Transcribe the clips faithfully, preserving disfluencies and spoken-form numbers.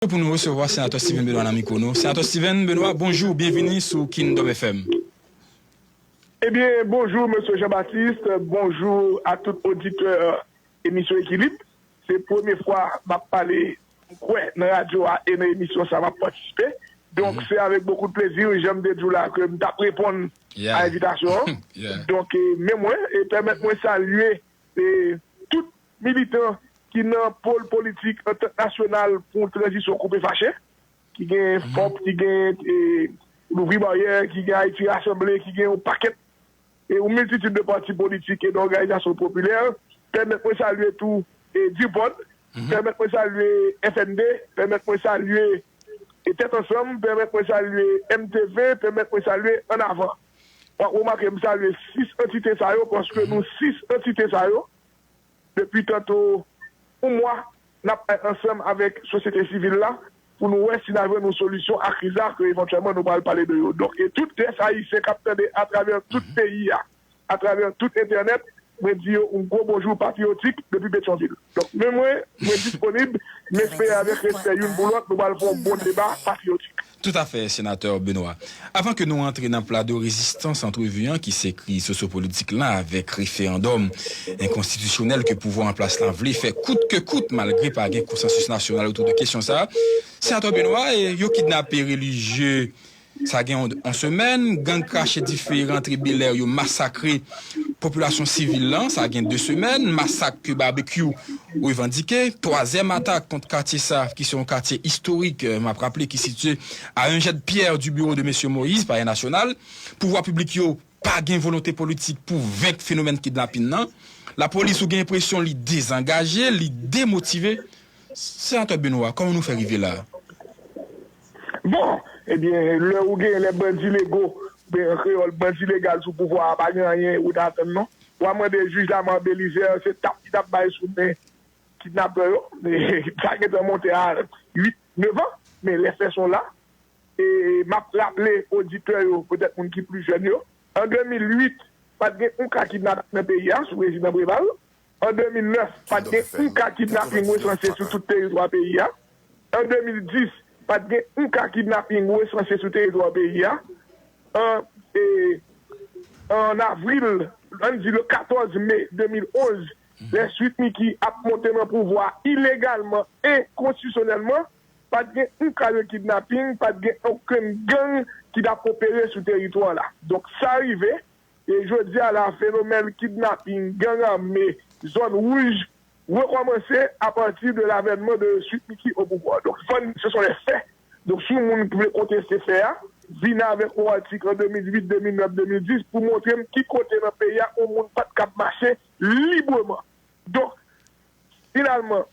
Pou nou resevwa Senatè Steven Benoît nan mikwo nou. Senatè Steven Benoît, bonjou, byenvini sou Kingdom F M. Ebyen, bonjou, Mesye Jean Baptiste, bonjou a tout oditè emisyon Ekilib. Se premye fwa m ap pale, m kwè, nan radyo a e nan emisyon sa a m ap patisipe. Donk, se avèk bokou de plezi, jan m te di w la, ke m t ap reponn a envitasyon an. Donk, e, men mwen, e pèmèt mwen salye e tout militan ki nan pòl politik antant nasyonal pou yon tranzisyon koupe fache, ki gen fòp, ki gen e, Louvri Baryè, ki gen Ayiti Rasanble, ki gen yon pakèt e yon miltitid de pati politik e de òganizasyon popilè. Pèmèt mwen salye tou e, DIRPOD, pèmèt mwen salye F N D, pèmèt mwen salye e, Tèt Ansanm, pèmèt mwen salye M T V, pèmèt mwen salye Ann Avan. W ap remake m salye sis antite sa yo, paske nou sis antite sa yo, depi tanto yon mwa, n ap bay ansanm avèk sosyete sivil la pou nou wè si n a jwenn yon solisyon a kriz la ke evantyèlman nou pral pale de yo. Donk, e tout Grès Ayisyen k ap tande atravè tout peyi a, atravè tout entènèt, mwen di yo yon gwo bonjou patriyotik depi Petyonvil. Donk, men mwen, mwen disponib, m espere avèk respè youn pou lòt, nou pral fè yon bon deba patriyotik. Toutafè, Senatè Benoît. Avan ke nou antre nan plado rezistans antrevi an, ki se kriz sosyopolitik la avèk referandòm enkonstitisyonèl ke pouvwa an plas la vle fè kout ke kout, malgre pa gen konsansis nasyonal otou de kesyon sa a, Senatè Benoît, e, yo kidnape relijye, sa gen yon, yon semèn, gang krache dife rantre Belè, yo masakre popilasyon sivil lan, sa gen de semèn, masak ke Babekyou revandike, twazyèm atak kont katye sa, ki se yon katye istorik, e, m ap raple, ki sitiye a un jet de pierre du bureau de Mesye Moïse, Palè Nasyonal. Pouvwa piblik yo pa gen volonte politik pou venk fenomèn kidnapin nan. Lapolis, ou gen enpresyon li dezangaje, li demotive. Senatè Benoît, kòman nou fè rive la a? Bon, ebyen, lè ou gen lè bandi lego, oubyen an kreyòl, bandi legal sou pouvwa a, pa gen anyen ou ta atann non. W a mande jij Lamar Belizaire, se tap li t ap bay sou men kidnapè yo. Sa gentan monte a uit, nèf an, men lè fè son la. E m ap raple oditè yo, petèt moun ki pli jèn yo, an de mil uit, pa t gen yon ka kidnaping nan peyi a sou prezidan Preval. An de mil nèf, pa t gen yon ka kidnaping resanse sou tout teritwa peyi a. An de mil dis, pa t gen yon ka kidnaping resanse sou teritwa peyi a. An, e, an avril, ann di le katòz me de mil onz, lè Sweet Micky ap monte nan pouvwa ilegalman, enkonstitisyonèlman, pa t gen yon ka de kidnaping, pa t gen okenn gang ki t ap opere sou teritwa la. Donk, sa rive, e jodi a la, fenomèn kidnaping, gang ame, zòn wouj, rekòmanse apati de lavènman de Sweet Micky o pouvwa. Donk, fò n, se son lè fè. Donk, si yon moun ki vle konteste fè a, vin avèk yon atik an de mil uit, de mil nèf, de mil dis pou montre m ki kote nan peyi a yon moun pa t kab mache libreman. Donk, finalman,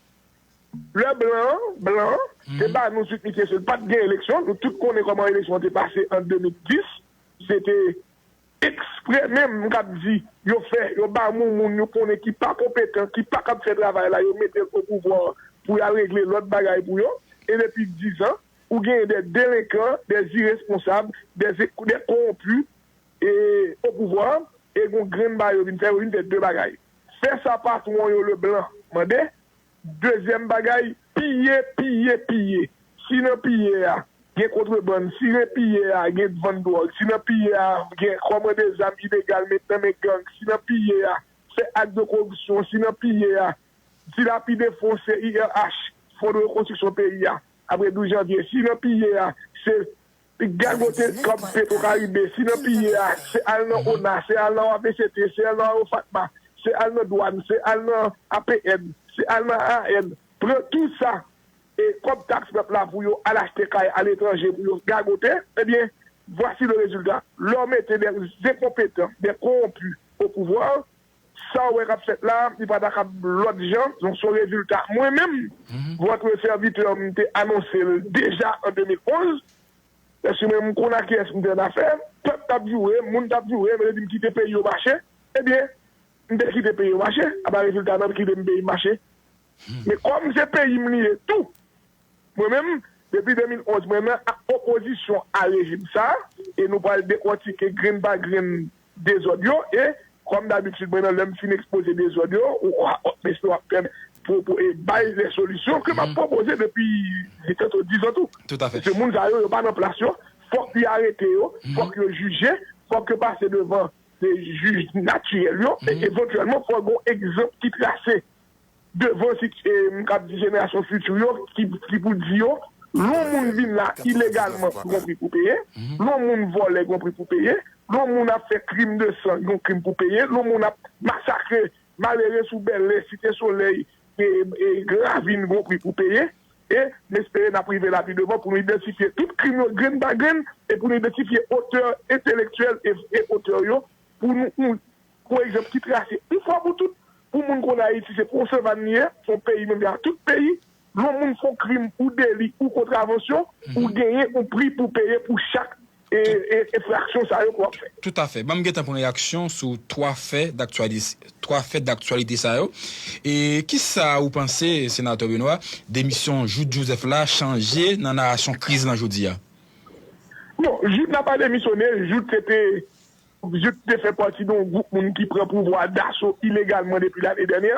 lè blan an, blan an, te ba nou Sweet Micky, se pa t gen eleksyon, nou tout konnen kòman eleksyon an te pase an de mil dis, se te eksprè menm, m kab di, yo fè, yo ba moun, moun yo konnen ki pa konpetan, ki pa kab fè travay la, yo mete l o pouvwa pou y al regle lòt bagay pou yo. E depi diz an, ou genyen de delenkan, de iresponsab, de, de kowonpi, e o pouvwa, e gon grenn bagay yo vin fè, yo vin fè de bagay. Fè sa patwon yo leblan mande. Dezyèm bagay, piye, piye, piye. Si nan piye a, gen kontrebann, si nan piye a, gen vann dwòg, si nan piye a, gen kòmande zam ilegal met nan men gang, si nan piye a, fè ak de koripsyon, si nan piye a, dilapide fon C I R H, Fon de Rekonstriksyon Peyi a, apre douz janvye, si nan piye a, se gagote kòb Petwokaribe, si nan piye a, se al nan ona, se al nan O A V C T, se al nan Awofatma, se al nan dwàn, se al nan A P N, se al nan A N, pran tou sa, e kòb taks pèp la pou yo al achte kay aletranje pou yo gagote, ebyen, vwasi le rezilta. Lè w mete de enkonpetan, de kowonpi o pouvwa, sa w wè k ap fèt la, li pa ta kab lòt jan, donk se yon rezilta. Mwen menm, vòtre sèvitè, m te anonse l deja an de mil onz, paske mwen, m konn a kiyès m te annafè, pèp t ap joure, moun t ap joure, yo te di m kite peyi yo mache, ebyen, m te kite peyi yo mache, apa rezilta nan kite m peyi m mache. Men kòm se peyi m li ye tou, mwen menm, depi de mil onz, mwen nan opozisyon a rejim sa, e nou pral dekòtike grenn pa grenn dezòd yo, e, kòm dabitid, mwen nan lè m fin ekspoze dezòd yo, ou, ou, ou, mesye w ap fè m pwopo-, e bay de solisyon ke m ap pwopoze depi, se tanto diz an tou. Tout à fait. Paske moun sa yo, yo pa nan plas yo. Fòk yo arete yo, fòk yo jije, fòk yo pase devan de jij natirèl yo, e evantyèlman, fòk gen yon egzanp ki trase devan, si, e, m kab di jenerasyon fiti yo, ki, ki pou di yo, lè yon moun vin la ilegalman, gon pri pou peye, lè yon moun vòlè, gon pri pou peye, lè yon moun ap fè krim de san, gon krim pou peye, lè yon moun ap masakre malere sou Bèlè, Site Solèy, e, e Ravin, gon pri pou peye, e m espere n ap rive la pi devan pou nou idantifye tout krim yo grenn pa grenn, e pou nou idantifye otè entelektyèl e, e otè yo, pou nou, pou egzanp, ki trase yon fwa pou tout, pou moun konnen Ayiti se pou yon sèl vann li ye, se yon peyi menm jan ak tout peyi. Lè yon moun fè yon krim ou deli ou kontravansyon, ou genyen yon pri pou peye pou chak, e, e, enfraksyon sa yo ke w ap fè. Tout à fait. Ban m gentan pran reyaksyon sou twa fè daktyali-, twa fè daktyalite sa yo. E kisa ou panse, Senatè Benoît, demisyon Jouthe Joseph la chanje nan narasyon kriz lan jodi a? Bon, Jouthe n'a pas démissionné, Jouthe se te Jouthe te fè pati de yon gwoup moun ki pran pouvwa daso ilegalman depi lane dènyè.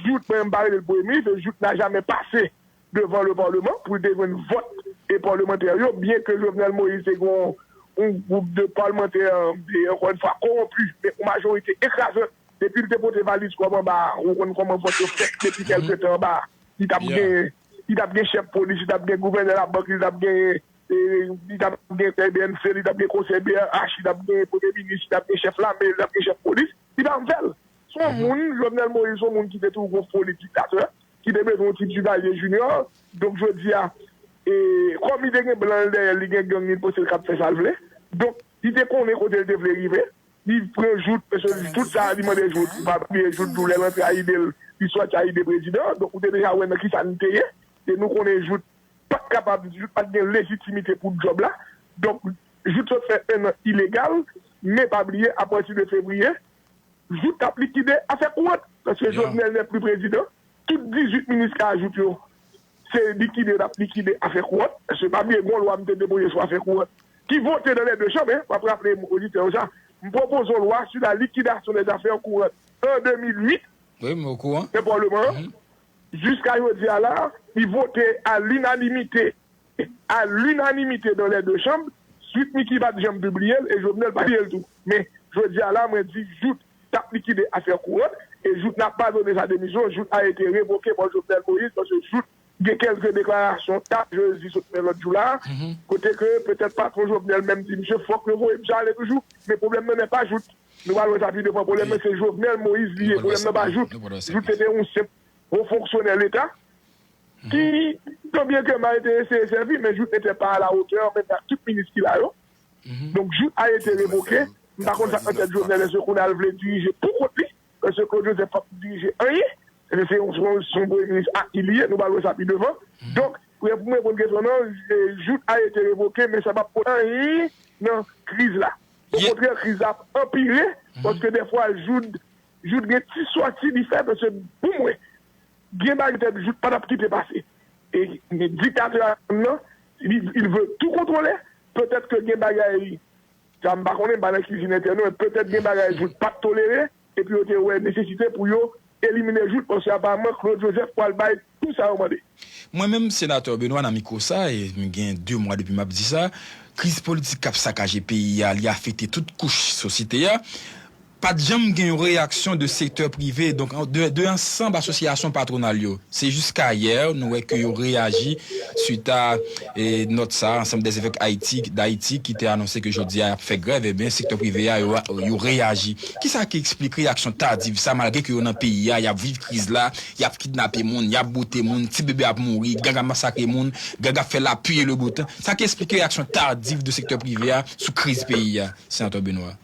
Jouthe, mwen, m pa rele l premye minis, e Jouthe n'a jamais passé devant le Parlement pou l te jwenn vòt e palmantè yo, byen ke Jovenel Moïse te gen yon, yon gwoup de palmantè, e, ankò yon fwa, kowonpi, men yon majorite ekrazant. Depi l te pote valiz kòb anba a, ou konn kòman vòt yo fèt depi kèlke tan anba a. Li t ap gen, li t ap gen chèf polis, li t ap gen gouvènè labank, li t ap gen, e, li t ap gen B N C, li t ap gen konsèy B R H, li t ap gen premye minis, li t ap gen chèf lame, li t ap gen chèf polis. Li pa t fè l. Se yon moun, Jovenel Moïse, se yon moun ki te toujou gon foli diktatè, ki te bezwen yon ti Duvalier Junior. Donk, jodi a, e, kòm li te gen blan l dèyè l, li gen gang li, l panse l kab fè sa l vle. Donk, li te konnen kote l te vle rive. Li pran Jouthe, paske tout sa li mande Jouthe, ou pa bliye Jouthe tou, lè l antre a ide l, li sòti a ide prezidan. Donk, ou te deja wè nan kisa n te ye. E nou konnen Jouthe pa t kapab, Jouthe pa t gen lejitimite pou djòb la. Donk, Jouthe sot fè en an ilegal, men pa bliye, apati de fevriye, Jouthe t ap likide afè kourant, paske Jovenel n'est plus président. Tout dizuit minis ka ajoute yo, se likide l ap likide afè kourant. Paske pa bliye, gen yon lwa m te depoze sou afè kourant ki vote dans les deux chambres, hein, m ap raple oditè yo sa. M pwopoze yon lwa sur la liquidation des affaires courantes en deux mille huit, wi, m okouran, nan Paleman an. Jiska jodi a la, li vote à l'unanimité, à l'unanimité dans les deux chambres, Sweet Micky pa t janm pibliye l, e Jovenel pa pibliye l tou. Men, jodi a la, mwen di Jouthe t ap likide afè kourant, e Jouthe n'a pas donné sa démission, Jouthe a été révoqué par Jovenel Moïse, paske Jouthe gen kèlke deklarasyon, ta, jezi sot fè lòt jou la, kote ke petèt patwon Jovenel menm di, misye, fòk yo voye misye ale toujou, men pwoblèm nan nè pa Jouthe. Nou pral wè sa pi devan, pwoblèm nan se Jovenel Moïse li ye, pwoblèm nan pa Jouthe. Jouthe se te yon senp wo fonksyonè Leta, ki, tant bien que mal, te eseye sèvi, men Jouthe n'était pas à la hauteur, menm ak tout minis ki la yo. Donk, Jouthe a été révoqué. M pa konn sa k nan tèt Jovenel, èske kounye a l vle dirije pou kont li? Èske Claude Joseph p ap dirije anyen? Èske se yon, se yon, se yon premye minis a li ye? Nou pral wè sa pi devan. Donk, pou mwen reponn kesyon nan, e, Jouthe a été révoqué, men sa p ap pote anyen nan kriz la. Okontrè, kriz la ap anpire, paske dèfwa, Jouthe, Jouthe gen ti sòti li fè, paske pou mwen, gen bagay tèt Jouthe pa t ap kite pase. E, men diktatè a nan, li, il veut tout contrôler. Petèt ke gen bagay, sa m pa konnen, m pa nan kizin entèn, men petèt gen bagay Jouthe pa t tolere, epi yo te wè nesesite pou yo elimine Jouthe, paske aparamman Claude Joseph pral bay tou sa yo mande. Mwen menm, Senatè Benoît, nan mikwo sa, e m gen de mwa depi m ap di sa, kriz politik k ap sakaje peyi a, li afekte tout kouch sosyete a. Pa t janm gen yon reyaksyon de sektè prive, donk, de, de ansanm asosyasyon patwonal yo. Se jiska yè, nou wè ke yo reyaji suit a, e, nòt sa, Ansanm dè Zevèk Ayiti, Dayiti, ki te anonse ke jodi a y ap fè grèv, ebyen, sektè prive a, yo, yo reyaji. Kisa ki eksplike reyaksyon tadiv sa, malgre ke yo nan peyi a, y ap viv kriz la, y ap kidnape moun, y ap boute moun, ti bebe ap mouri, gang ap masakre moun, gang ap fè lapli e le bon tan? Sa ki eksplike reyaksyon tadiv de sektè prive a sou kriz peyi a, Senatè Benoît?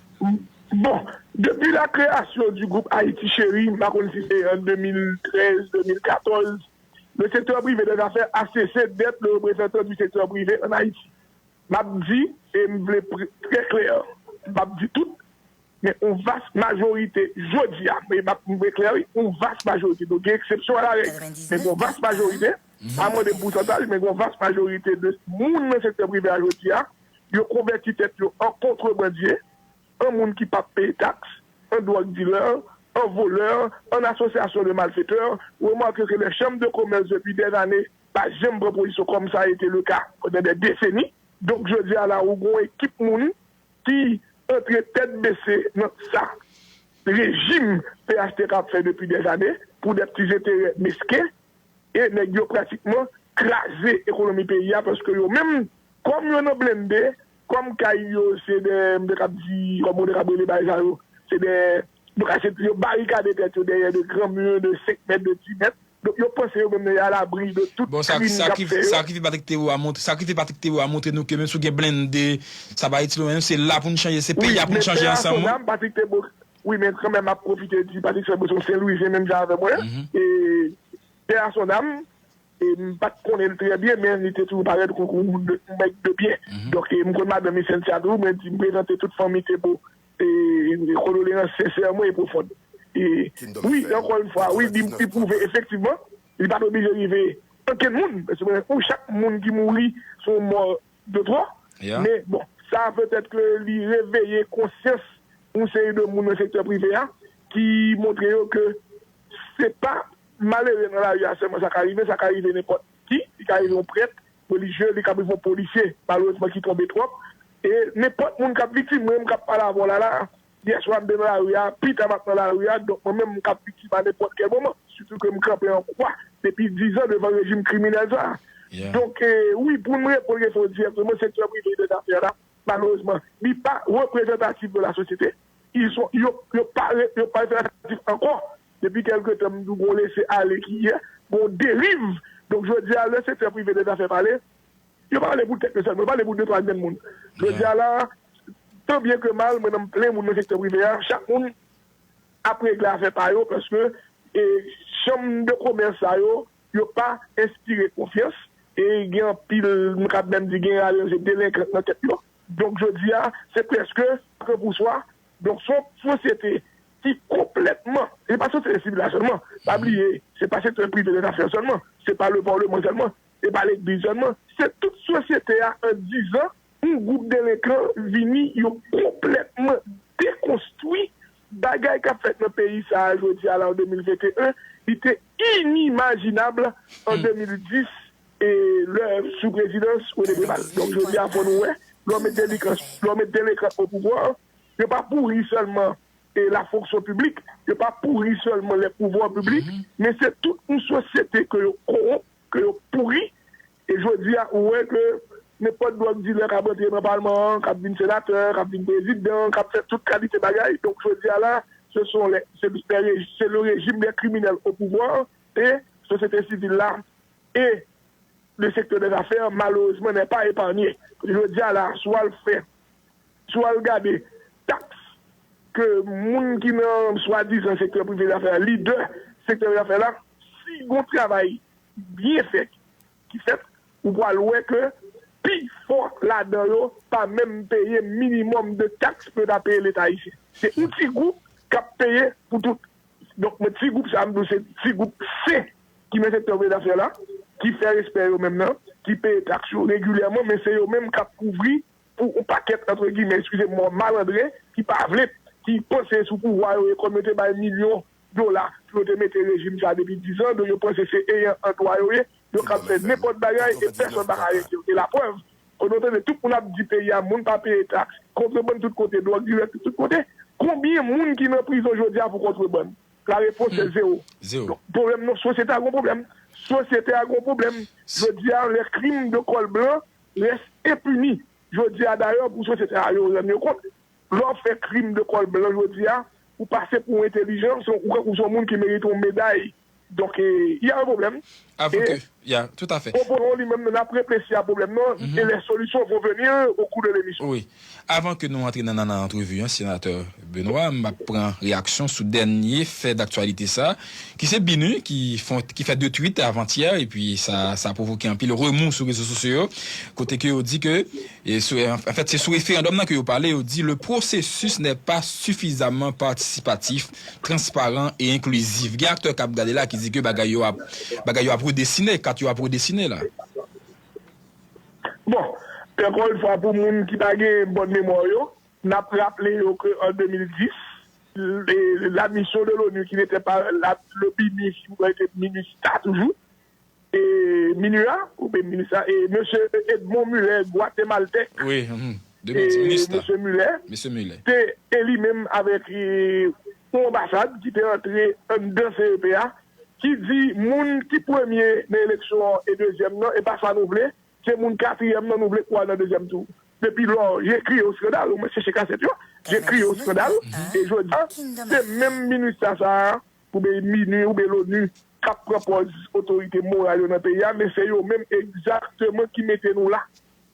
Bon, depuis la création du groupe Haïti Chéri, m pa konn si se an de mil trèz, de mil katòz, le secteur privé des affaires a cessé d'être le représentant du secteur privé en Haïti. M ap di, e m vle pre-, trè klè, m p ap di tout, men yon vas majorite, jodi a, men m ap, m vle klè, wi, yon vas majorite. Donk, gen eksepsyon a la règ, men gen yon vas majorite, pa mande pousantaj, men gen yon vas majorite de moun nan sektè prive a jodi a, yo konvèti tèt yo an kontrebandye, an moun ki p ap peye taks, an dwòg dilè, en voleur, en association de malfaiteurs. Remarquez que les chambres de commerce depuis des années pa janm pran pozisyon comme ça a été le cas pendant des décennies. Donk, jodi a la, ou gon ekip moun ki antre tèt bese nan sa rejim P H T K ap fè depi dèzane pou dè pti enterè mesken. E nèg yo pratikman kraze ekonomi peyi a paske yo menm, kòm yo nan blende, kòm kay yo se de, m te kab di, kòm ou te kab rele bagay sa yo, se de, yo ka se, yo barikade tèt yo dèyè de gran mi de senk mèt, de dis mèt. Donk, yo panse yo menm yo alabri de tout krim y ap fè yo. Bon, sa k rive Patrick Théo a montre, sa k rive Patrick Théo a montre nou ke menm si w gen blende, sa pa itil ou menm, se la pou n chanje, se peyi a pou n chanje ansanm. Wi, men pè a son nanm, Patrick Théo, wi, men kanmenm, m ap pwofite di Patrick Théo se yon Sen Lwizyen menm jan avè mwen. E pè a son nanm, e m pa t konnen l trè byen, men li te toujou parèt tankou yon nèg de byen. Donk, e m konn madanm li Cynthia tou, mwen di, m prezante tout fanmi Théo e, kondoleyans sensè mwen e pwofon. E, wi, ankò yon fwa, wi, li, li pwouve efektivman, li pa t oblije rive ankenn moun, paske mwen, pou chak moun ki mouri, se yon mò de twò. Men, bon, sa petèt ke li reveye konsyans yon seri de moun nan sektè prive a, ki montre yo ke se pa malere nan lari a sèlman sa ka rive, sa ka rive nenpòt ki, li ka rive yon prèt, relijye, li ka rive yon polisye, malerezman ki tonbe twòp. E nenpòt moun k ap viktim, mwen menm k ap pale avè w la la, yèswa m te nan lari a, pita m ap nan lari a, donk mwen menm m ka viktim a nenpòt kèl moman, sitou ke m kanpe an kwa depi dizan devan rejim kriminèl sa a. Donk, e, wi, pou m reponn kesyon w dirèkteman, sektè prive de zafè la, malerezman, li pa reprezantatif de la sosyete. Ils sont, yo, yo pa, yo pa reprezantatif ankò. Depi kèlke tan, m di w, gon lese ale ki ye, gon deriv. Donk, jodi a, lè sektè prive de zafè pale, yo pa pale pou tèt yo sèlman, yo pale pou de twa grenn moun. Jodi a la, tan byen ke mal, mwen menm m plen moun nan sektè prive a, chak moun ap regle afè pa yo, paske, e, chanm de komès sa yo, yo pa enspire konfyans, e gen anpil, m kab menm di, gen rale se delenkan nan tèt yo. Donk, jodi a, se prèske chacun pour soi. Donk, se yon sosyete ki konplètman, se pa sosyete sivil la sèlman, pa bliye, se pa sektè prive de zafè sèlman, se pa le paleman sèlman, se pa legliz sèlman, se tout sosyete a an dizan, yon gwoup delenkan vini, yo konplètman dekonstwi bagay k ap fèt nan peyi sa a jodi a la, an de mil venteyen, li te inimajinab an de mil dis, e lè sou prezidans René Préval. Donk, jodi a, fò nou wè, lè w met delenkan, lè w met delenkan o pouvwa, yo pa pouri sèlman, e, la fonction publique, yo pa pouri sèlman les pouvoirs publics, men se tout yon sosyete ke yo kowonp, ke yo pouri. E jodi a, ou wè ke nenpòt dwòg dilè k ap rantre nan palman an, k ap vin senatè, k ap vin prezidan, k ap fè tout kalite bagay. Donk, jodi a la, se son lè, se, se le rejim dè kriminèl o pouvwa, e sosyete sivil la, e le sektè dè zafè, malerezman, n'est pas épargné. Jodi a la, si w al fè, si w al gade taks ke moun ki nan swadizan sektè prive zafè a, lidè sektè zafè la, si gon travay byen fèt, ki fèt, ou pral wè ke pifò ladan yo pa menm peye minimòm de taks pou yo ta peye Leta ayisyen. Se yon ti gwoup k ap peye pou tout. Donk, mwen, ti gwoup sa a, m di w, se ti gwoup sen ki nan sektè prive zafè la, ki fè respè yo menm nan, ki peye taks yo regilyèman, men se yo menm k ap kouvri pou yon pakèt, antre gimè, eskize m, malandren, ki pa vle, ki panse sou pouvwa yo ye, kòm yo te bay milyon dola pou yo te mete rejim sa a depi dizan, donk yo panse se eyan an dwa yo ye, yo kab fè nenpòt bagay e pèsonn pa ka rete yo. E laprèv, kote w tande tout moun ap di peyi a, moun pa peye taks, kontrebann tout kote, dwòg dirèk tout kote. Konbyen moun ki nan prizon jodi a pou kontrebann? La réponse est zéro. Donk, pwoblèm nan, sosyete a gon pwoblèm. Sosyete a gon pwoblèm. Jodi a, les crimes de col blanc restent impunis. Jodi a, dayè, pou sosyete a, yo rann yo kont, lè w ap fè krim de kòl blan jodi a, ou pase pou entelijan, se, ou, ou se yon moun ki merite yon meday. Donk, e, y a un problème. Avan ke, ya, tout à fait. Opozisyon li menm nan ap reflechi a pwoblèm nan, e les solutions vont venir au cours de l'émission. Wi. Avan ke nou antre nan, nan, nan antrevi an, Senatè Benoît, m ap pran reyaksyon sou dènye fè daktyalite sa, ki se BINUH, ki fon, ki fè de tweet avantyè, epi sa, sa pwovoke anpil remou sou rezo sosyo yo, kote ke yo di ke E sou, an, anfèt, se sou referandòm nan ke yo pale, yo di, le processus n'est pas suffisamment participatif, transparent et inclusif. Gen aktè k ap gade la ki di ke bagay yo ap, bagay yo ap redesine, kat yo ap redesine la. Bon, ankò yon fwa, pou moun ki pa gen bòn memwa yo, n ap raple yo ke an de mil dis, la mission de l'ONU qui n'était pas la, le BINUH, qui était MINUSTAH toujours, et MINUA, ou bien MINUSA, et monsieur Edmond Muller, guatémaltèque, Oui, mhm. De et Minis, monsieur Muller, Mesye Muller. te li menm avèk eh, yon anbasad ki te antre anndan C E P a, ki di moun ki premye nan eleksyon an e dezyèm nan, e pa sa nou vle, se moun katriyèm nan nou vle pou al nan dezyèm tou. Depi lò, j'ai crié au scandale, ou mwen chèche kasèt yo, j'ai crié au scandale, e jodi a, se menm MINUSA sa a, oubyen MINUH, oubyen l'ONU, k ap pran pòz otorite moral yo nan peyi a, men se yo menm egzakteman ki mete nou la.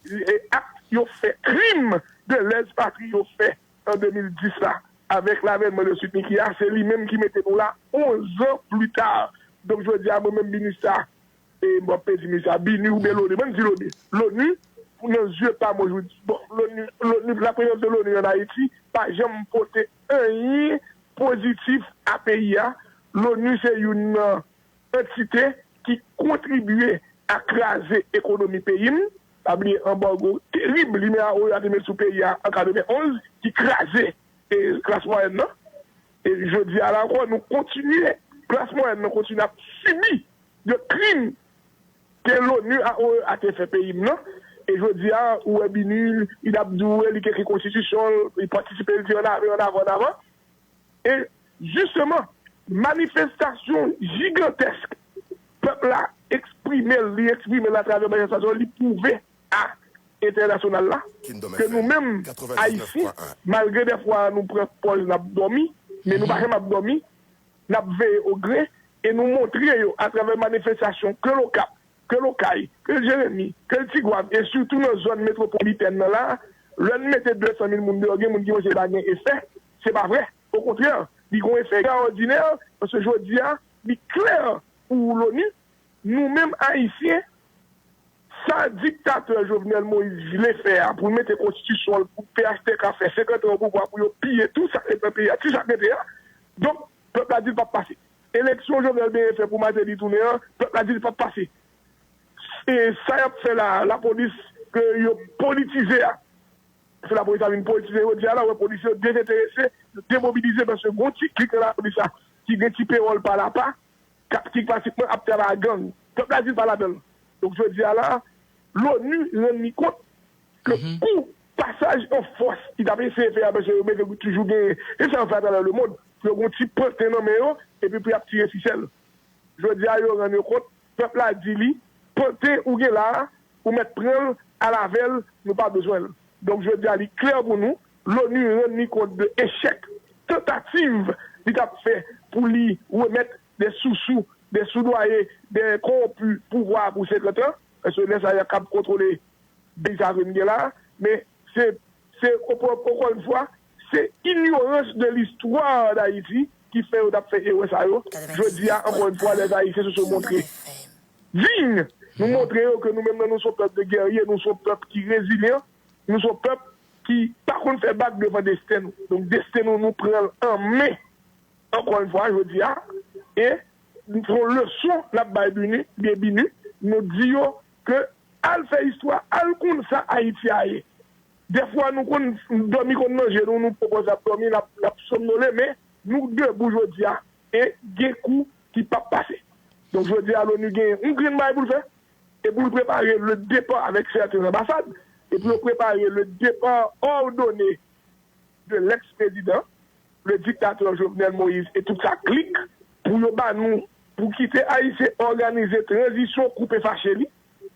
E akt yo fè, krim de lèz patri yo fè an de mil dis la, avèk lavènman de Sweet Micky a, se li menm ki mete nou la onz an pli ta. Donk, jodi a, mwen menm, MINUSA, e m ap pedi MINUSA, BINUH oubyen l'ONU, mwen di l'ONU. L'ONU, pou nan zye pa mwen, jodi, bon, l'ONU, l'ONU, la prezans de l'ONU an Ayiti, pa janm pote anyen pozitif a peyi a. L'ONU se youn nan antite ki kontribye a kraze ekonomi peyi m. Pa bliye anbago terib limea oyo a te met sou peyi a an katreven onz ki kraze e, klas mwayèn nan. E jodi a la ankò, nou kontinye, klas mwayèn nan kontinye ap sibi de krim ke l'ONU a, oyo a te fè peyi m nan. E jodi a, ou wè BINUH, li ap di w, li te ekri konstitisyon, li patisipe, li di annavan, annavan, annavan. E jisteman, manifestasyon jigantèsk pèp la eksprime l, li eksprime l atravè manifestasyon, li pwouve a entènasyonal la ke nou menm, Ayisyen, malgre dèfwa nou pran pòz n ap dòmi, men nou pa janm ap dòmi, n ap veye ogre, e nou montre yo atravè manifestasyon ke Lokap, ke Lokay, ke Jeremi, ke Tigwav, e sitou nan zòn metwopolitèn nan la, lè n mete de san mil moun deyò, gen moun ki panse li pa gen efè, se pa vrè. Okontrè, li gen yon efè ekstraòdinè, paske jodi a, li klè pou l'ONU, nou menm Ayisyen, sa diktatè Jovenel Moïse vle fè a, pou l mete konstitisyon l, pou P H T K fè senkant an o pouvwa, pou yo piye tout sa k rete nan peyi a, ti sa k rete a. Donk, pèp la di l p ap pase. Eleksyon Jovenel Moïse fè pou Martelly tounen an, pèp la di l p ap pase. E sa y ap fè la, lapolis ke yo politize a, se lapolis la vin politize jodi a la, ou wè polisye yo dezenterese, yo demobilize, paske gon ti klik nan lapolis la ki gen ti pewòl pa la pa, k ap, ki pratikman ap travay ak gang. Pèp la di l pa ladan l. Donk, jodi a la, l'ONU rann li kont ke kou pasaj an fòs li t ap eseye fè a, paske yo bezwen toujou genyen, e sa yo fè atravè lemonn, pou yo gen yon ti panten nan men yo, epi pou y ap tire fisèl. Jodi a, yo rann yo kont, pèp la di li, panten ou gen la a, ou mèt pran l, al avè l, nou pa bezwen l. Donk, jodi a, li klè pou nou, l'ONU rann li kont de echèk tantativ li t ap fè pou li remèt de sousou, de soudwaye, de kowonpi pouvwa a pou senkant an, paske lè sa a y ap kab kontwole peyi sa ke n gen la a, men se, se, ankò, ankò yon fwa, se inyorans de listwa d'Ayiti ki fè yo t ap fè erè sa yo. Jodi a, ankò yon fwa, lè Ayisyen se, se montre diy. Nou montre yo ke nou menm nan, nou se yon pèp de gèrye, nou se yon pèp ki rezilyan, nou se yon pèp ki pa konn fè bak devan desten nou. Donk, desten nou, nou pran l an men. Ankò yon fwa, jodi a, e se yon leson n ap bay BINUH, byen BINUH, nou di yo ke al fè istwa, al konn sa Ayiti a ye. Dèfwa, nou konn dòmi konn nan je nou, nou poko ap dòmi, n ap, n ap somnole, men nou debou jodi a, e gen kou ki p ap pase. Donk, jodi a, l'ONU gen yon grenn bagay pou l fè, e pou l prepare le départ avec certaines ambassades, e pou yo prepare le départ ordonné de l'ex-président, le dictateur Jovenel Moïse et toute sa clique, pou yo ba nou, pou kite Ayisyen òganize tranzisyon koupe fache li,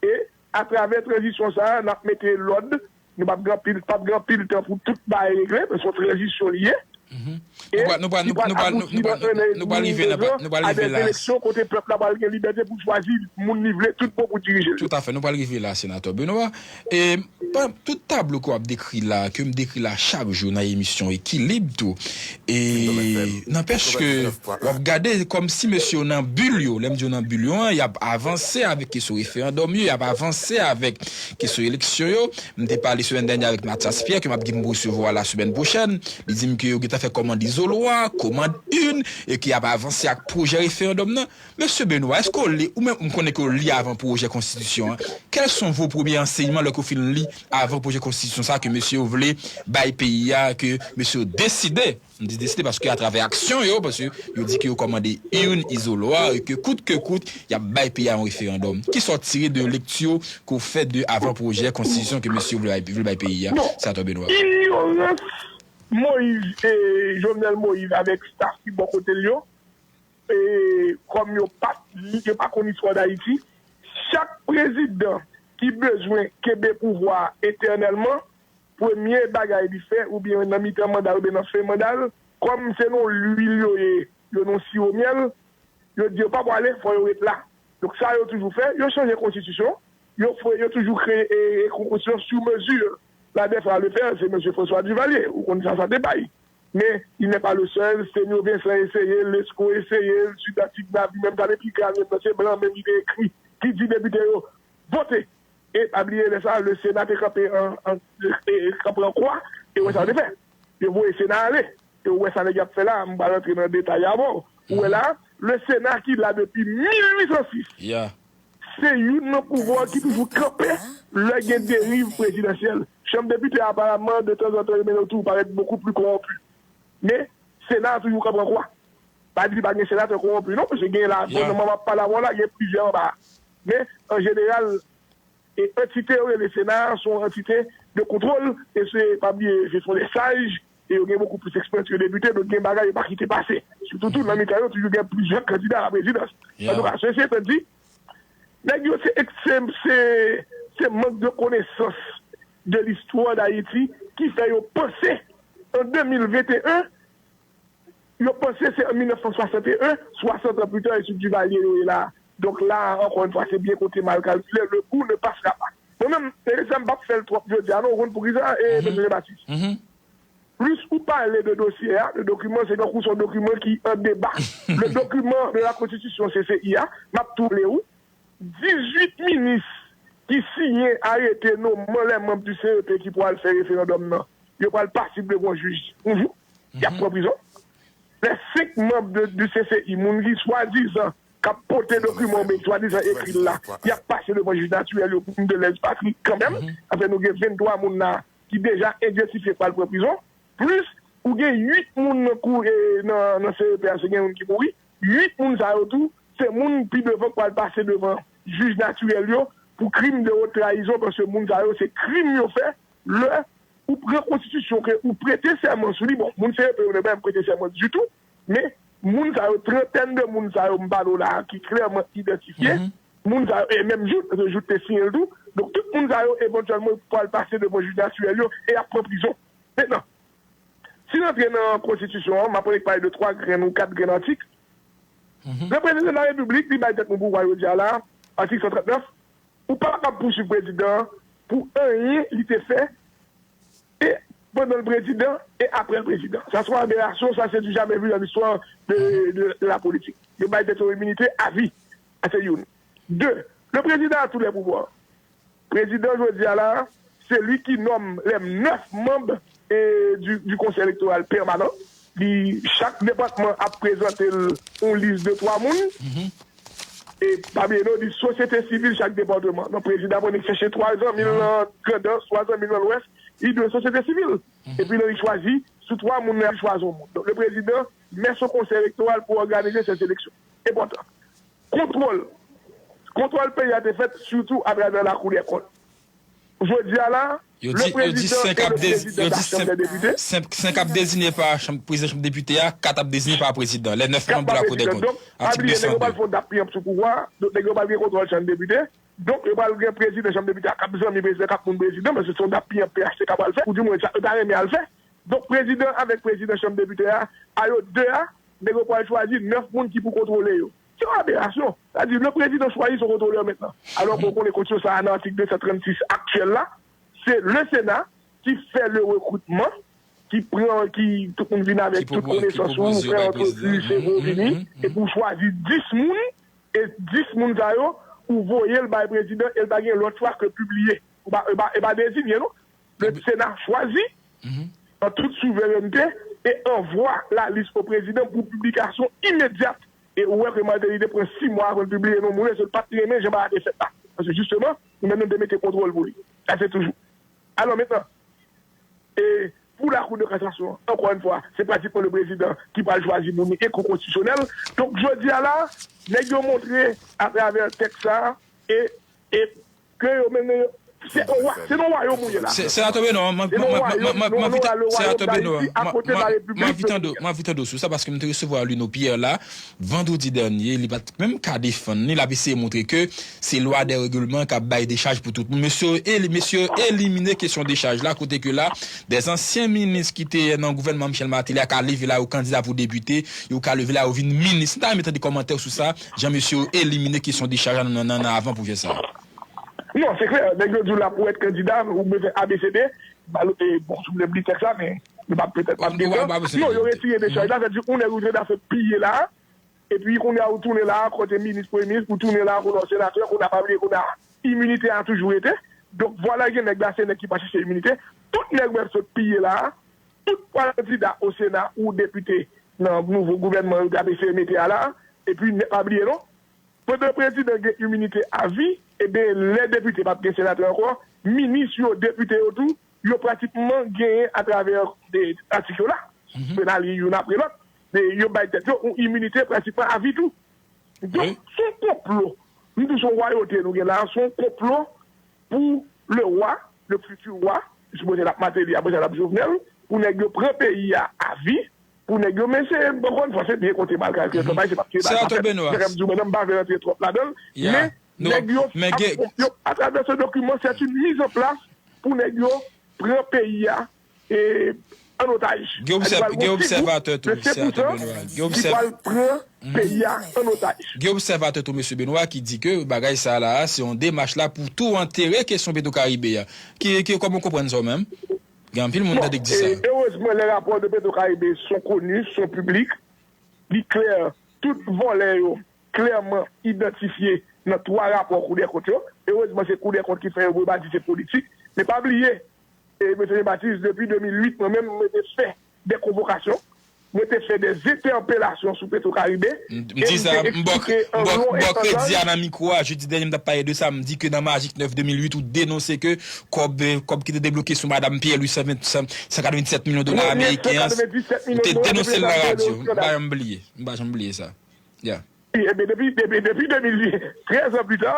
e atravè tranzisyon sa a, n ap mete lòd, nou p ap gen anpil, p ap gen anpil tan pou tout bagay regle, men se yon tranzisyon li ye. E Nou pral, nou pral, ki nou pral pral, nou pral, abouti nou nan pral, en an nou pral edmi, rive de la, pa- zan, nou pral a rive dè la. Eleksyon kote pèp la pral gen libète pou l chwazi moun li vle tout bon pou dirije l. Toutafè, nou pral rive la, Senatè Benoît. E pa- tout tablo ke w ap dekri la, ke m dekri la chak jou nan emisyon Ekilib tou. E nanpèch ke w ap gade kòmsi mesye yo nan bil yo, lè m di yo nan bil yo an, y ap avanse avèk kesyon referandòm yo, y ap avanse avèk kesyon eleksyon yo. M te pale semèn dènyè avèk Mathias Pierre, ke m ap gen pou resevwa la semèn pwochèn. Li di m ke yo gentan fè kòmand, li Zolwa, Command une, e ki ap avanse ak pwojè referandòm nan. Mesye Benoît, èske w li, ou menm, m konnen ke w li avan pwojè konstitisyon an. Quels sont vos premiers enseignements lè ke w fin li avan pwojè konstitisyon sa ke mesye yo vle bay peyi a, ke mesye yo deside, m di deside paske atravè aksyon yo, paske yo di ke yo kòmande urn, izolwa, e ke kout ke kout, y ap bay peyi a yon referandòm. Kisa w tire de lekti ke w fè de avan pwojè konstitisyon ke mesye yo vle bay, vle bay peyi a, Senatè Benoît? Inyorans Moyiz, e, Jovenel Moyiz avèk staff ki bò kote l yo, e, kòm yo pa t li, yo pa konn istwa Dayiti, chak prezidan ki bezwen kenbe pouvwa a etènèlman, premye bagay li fè, oubyen nan mitan manda l, oubyen nan fen manda l, kòm se nan lwil yo ye, yo nan siwo myèl, yo di yo pa pwale, fò yo ret la. Donk, sa yo toujou fè, yo chanje konstitisyon, yo fè, yo toujou kreye, e, e, konstitisyon sou mezi. La dèfwa le fè, se mesye François Duvalier, ou konn sa, sa te bay. Men, il n'est pas le seul, Senyo Vincent eseye l, Lesko eseye l, Judas Tignavi, menm sa depi Kral menm nan, se blan menm ki te ekri, ki di depite yo, vote! E pa bliye lè sa, le Sena te kanpe an, an, e, kanpe an kwa, e wè sa yo te fè. Yo voye Sena ale. E ou wè sa nèg y ap fè la, m pa rantre nan detay avè w. Ou wè la, le Sena ki la depi mil uit san sis, se youn nan pouvwa ki toujou kanpe lè gen deriv prezidansyèl. Chanm depite, aparaman, de tanzantan, yo mennen yo toujou parèt bokou pli kowonpi. Men, Sena a toujou kanpe an kwa. Pa di pa gen senatè kowonpi, non, paske gen la, gouvenman m ap pale avè w la, gen plizyè anba. Men, an jeneral, e antite yo rele Sena a, se yon antite de kontwòl, e se, pa bliye, se son de saj, e yo gen bokou plis eksperyans ke depite, donk gen bagay yo pa kite pase. Sitou tou, nan mitan yo, toujou gen plizyè kandida a la prezidans. Antouka, sesi etan di, nèg yo se, se, se, se mank de konesans de listwa Dayiti ki fè yo panse an de mil venteyen, yo panse se an mil nèf san swasanteyen, swasant an pita, e sou Duvalier yo ye la. Donk la, ankò yon fwa, se byen konte, mal kalkile, le coup ne passera pas. Mwen menm, e sa m p ap fè l twòp jodi a, non, ou konn poukisa, e, mesye Jean Baptiste? Plis ou pale de dosye a, de dokiman, se tankou se yon dokiman ki an deba. Le document de la constitution, C C I a, m ap tou le ou, dizuit minis ki siyen arete nonmen les membres du C E P ki pral fè referandòm nan, yo pral pasib devan jij yon jou, y ap pran prizon. Les cinq membres de, du C C I, moun ki swadizan k ap pote dokiman oubyen swadizan ekri l la, y ap pase devan jij natirèl yo pou m de lèz patri kanmenm. Anfen, nou gen venntwa moun la ki deja idantifye k pral pran prizon. Plis, ou gen uit moun nan kou, e, nan, nan C E P a, se gen youn ki mouri. Uit moun sa yo tou, se moun pi devan k pral pase devan jij natirèl yo pou krim de wot trayizon, paske moun sa yo, se krim yo fè lè ou pran konstitisyon ke ou prete sèman sou li. Bon, moun C E P yo, yo pa menm prete sèman ditou, men moun sa yo, trantèn de moun sa yo, m pale w la, ki klèman idantifye, moun sa yo, e menm Jouthe, paske Jouthe te siyen l tou, donk tout moun sa yo, evantyèlman, pral pase devan jij natirèl yo, e y ap pran prizon. Mentnan, si n antre nan konstitisyon an, m ap pale de twa grenn ou kat grenn atik. Le Président de la République, li bay tèt nou pouvwa jodi a la, atik san trant nèf, ou pa kapab pouswiv prezidan an pou anyen li te fè, e pandan l prezidan, e apre l prezidan. Sa se yon aberasyon, sa se du jamais vu dans l'histoire de, de, de la politique. Yo bay tèt yo iminite avi. Sa se youn. De, le président a tous les pouvoirs. Prezidan jodi a la, se li ki nonm les neuf membres, e, du, du Conseil électoral permanent. Li, chak depatman ap prezante l yon lis de twa moun. E pa bliye non, li sosyete sivil chak depatman. Donk, prezidan pran li chèche twa zanmi l nan Grandans, twa zanmi l nan Lwès, li dwe sosyete sivil. Epi non, li chwazi, sou twa moun nan, li chwazi yon moun. Donk, le prezidan met son konsèy elektoral pou òganize sèt eleksyon. Enpòtan. Kontwòl. Kontwòl peyi a te fèt sitou atravè Lakou dè Kont. Jodi a la, yo di, yo di senk ap dezi-, yo di senk, senk ap deziye pa chanm, prezidan chanm depite a, kat ap deziye pa prezidan, les neuf membres de la Cour des comptes. Donk, pa bliye, nèg yo pral fè yon dap piyap sou pouvwa a, donk nèg yo pral gen kontwòl chanm depite. Donk, yo pral gen prezidan chanm depite a k ap zanmi prezidan, k ap moun prezidan, paske se yon dap piyap P H T K pral fè, ou di mwen sa, yo ta renmen al fè. Donk, prezidan avèk prezidan chanm depite a, a yo de a, nèg yo pral chwazi nèf moun ki pou kontwole yo. Se yon aberasyon. Sa di, le prezidan chwazi son kontwolè mentnan. Alò ke w konnen konstitisyon sa a nan atik de san trannsis aktyèl la, se le Sena ki fè le rekritman, ki pran, ki tout moun vin avèk tout konesans ou, fè antrevi, se vo vini, epi w chwazi dis moun, e dis moun sa yo, ou voye l bay prezidan, e l pa gen lòt chwa ke pibliye. Ou pa, e pa, e pa deziye, non. Le Sena chwazi, an tout souverènte, e anvwa lalis o prezidan pou piblikasyon imedyat. E ou wè ke Martelly te pran sis mwa avan l pibliye non moun yo, se l pa t renmen jan bagay te fèt la. Paske jisteman, nou menm nou te mete kontwòl pou li. Sa se toujou. Alò mentnan, e pou Lakou de Kasasyon, ankò yon fwa, se pratikman le prezidan ki pral chwazi moun li e kou konstitisyonèl. Donk jodi a la, nèg yo montre atravè tèks sa a, e, e ke yo mennen yo, se yon wa, se nan wayòm ou ye la. Se, Senatè Benoît, mwen, Se nan mwen, mwen, wayòm, mwen, mwen, nou, mwen nou vin, la, le Senatè wayòm Benoît, Dayiti, akote mwen, la mwen, mwen Repiblik vin tande, Dominikèn. Mwen vin tande sou sa, paske m te resevwa Lino Pierre la, vandredi dènye, li pa t menm ka defann li, l ap eseye montre ke se lwa de regleman k ap bay dechaj pou tout moun. Mesye, eli-, mesye elimine kesyon dechaj la, kote ke la, de zansyen minis ki te nan gouvènman Michel Martelly a ka leve la, yo kandida pou depite, yo ka leve la, yo vin minis. M ta renmen tande kòmantè w sou sa, jan mesye yo elimine kesyon dechaj la nan, nan, nan avan pwojè sa a. Non, se klè, nèg yo di w la pou w èt kandida, ou bezwen A B C D, ba, e, bon, si w vle m li tèks la, men, nou p ap petèt p ap gen tan. Non, yo retire dechaj la, sa di, yon nèg ou te ta fè piye la, epi kounye a ou tounen la, kote minis, premye minis, ou tounen la, kounye a w senatè, kounye a pa bliye, kounye a iminite a toujou rete. Donk, vwala gen nèg la, se nèg ki pa chèche iminite. Tout nèg mwen sot piye la, tout pral kandida o Sena ou depite nan nouvo gouvènman yo t ap eseye mete a la, epi nèg pa bliye non, pandan prezidan gen iminite avi, eben, lè depite p ap gen senatè ankò, minis yo, depite yo tou, yo pratikman genyen atravè de atik yo la, Penali youn apre lòt, men yo bay tèt yo yon iminite pratikman avi tou. Donk, se yon konplo. M di se yon wayote nou gen la, se yon konplo pou le wa, le fiti wa, sipoze l ap Martelly, apre sa l ap Jovenel, pou nèg yo pran peyi a avi, pou nèg yo, men se, ankò yon fwa, se byen konte bal kalkile kanpay, se pa t ye bal pa fèt. Senatè Benoît. Jan m ap di w, mwen menm, m pa vle rantre twòp ladan l, men nèg yo, ap, yo, atravè se dokiman, se yon mizanplas pou nèg yo pran peyi a, e, an otaj. Gen obsèvatè tou, Senatè Benoît. Ki pral pran peyi a an otaj. Gen obsèvatè tou, Mesye Benoît, ki di ke bagay sa la, se yon demach la pou tou antere kesyon Petwokaribe a. Ki, ki, kòman w konprann sa w menm? Gen anpil moun tande k di sa. Erezman, les rapports de Petwokaribe sont connus, sont publics. Li klè, tout vòlè yo klèman idantifye nan twa rapò Koudèkont yo. Erezman, se Koudèkont ki fè yo, pou yo pa di se politik. Men pa bliye, e, Mesye Jean Baptiste, depi de mil uit, mwen menm, mwen te fè de konvokasyon, mwen te fè de entèpelasyon sou Petwokaribe, e m te eksplike an lon e an laj. M di sa, m ba w, m ba w, m ba w kredi a nan mikwo a, jedi dènye m t ap pale de sa, m di ke nan Majik nèf de mil uit, ou denonse ke kòb, kòb ki te debloke sou madanm Pierre Louis, san ven, san, san katrevenndisèt milyon dola ameriken an, ou te denonse l nan radyo. M pa janm bliye, m pa janm bliye sa. Yeah. Wi, ebyen, depi, depi, depi de mil, trèz an pita,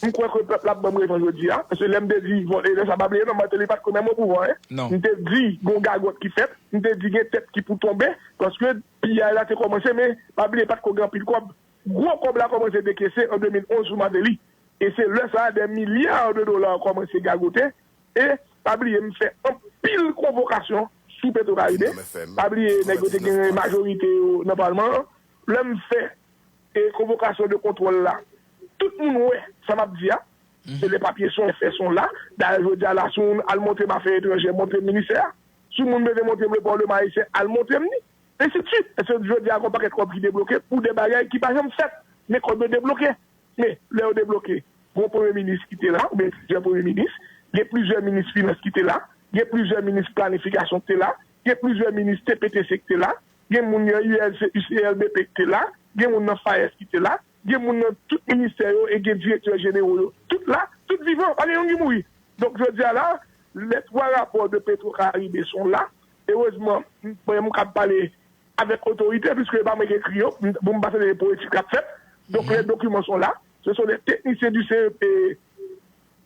m kwè ke pèp la ap ban m rezon jodi a. Paske lè m te di, bon, e lè sa pa bliye non, Martelly pa t ko menm o pouvwa, en. M te di, gon gagòt ki fèt, m te di, gen tèt ki pou tonbe, paske piyay la te kòmanse, men pa bliye, pa t ko gen anpil kòb. Gwo kòb la kòmanse dekese an de mil onz sou Martelly. E se lè sa a, dè milya de dola kòmanse gagote. E pa bliye, m fè anpil konvokasyon sou Petwokaribe. Pa bliye, nèg yo te gen majorite yo nan palman an. Lè m fè, e, konvokasyon de kontwòl la, tout moun wè sa m ap di a. Se le papye son, fè son la. Dayè, jodi a la, si w al montre m afè etranjè, montre m ministè a. Si w moun bezwen montre m le pòleman ayisyen, al montre m li. Ensidsuit. Paske jodi a, gon pakèt kòb ki debloke pou de bagay ki pa janm fèt. Men kòb yo debloke. Men, lè yo debloke, gon premye minis ki te la, oubyen plizyè premye minis, gen plizyè minis finans ki te la, gen plizyè minis planifikasyon ki te la, gen plizyè minis T P T C ki te la, gen moun nan U L C, U C L B P ki te la, gen moun nan FAES ki te la, gen moun nan tout ministè yo e gen direktè jenero yo. Tout la, tout vivan, pa gen youn ki mouri. Donk, jodi a la, les trois rapports de Petro Caribe sont là. Erezman, mwen, m kab pale avèk otorite, piske e pa mwen ki ekri yo, m, pou m pa tande poetik k ap fèt. Donc, les documents sont là. Ce sont les techniciens du C E P,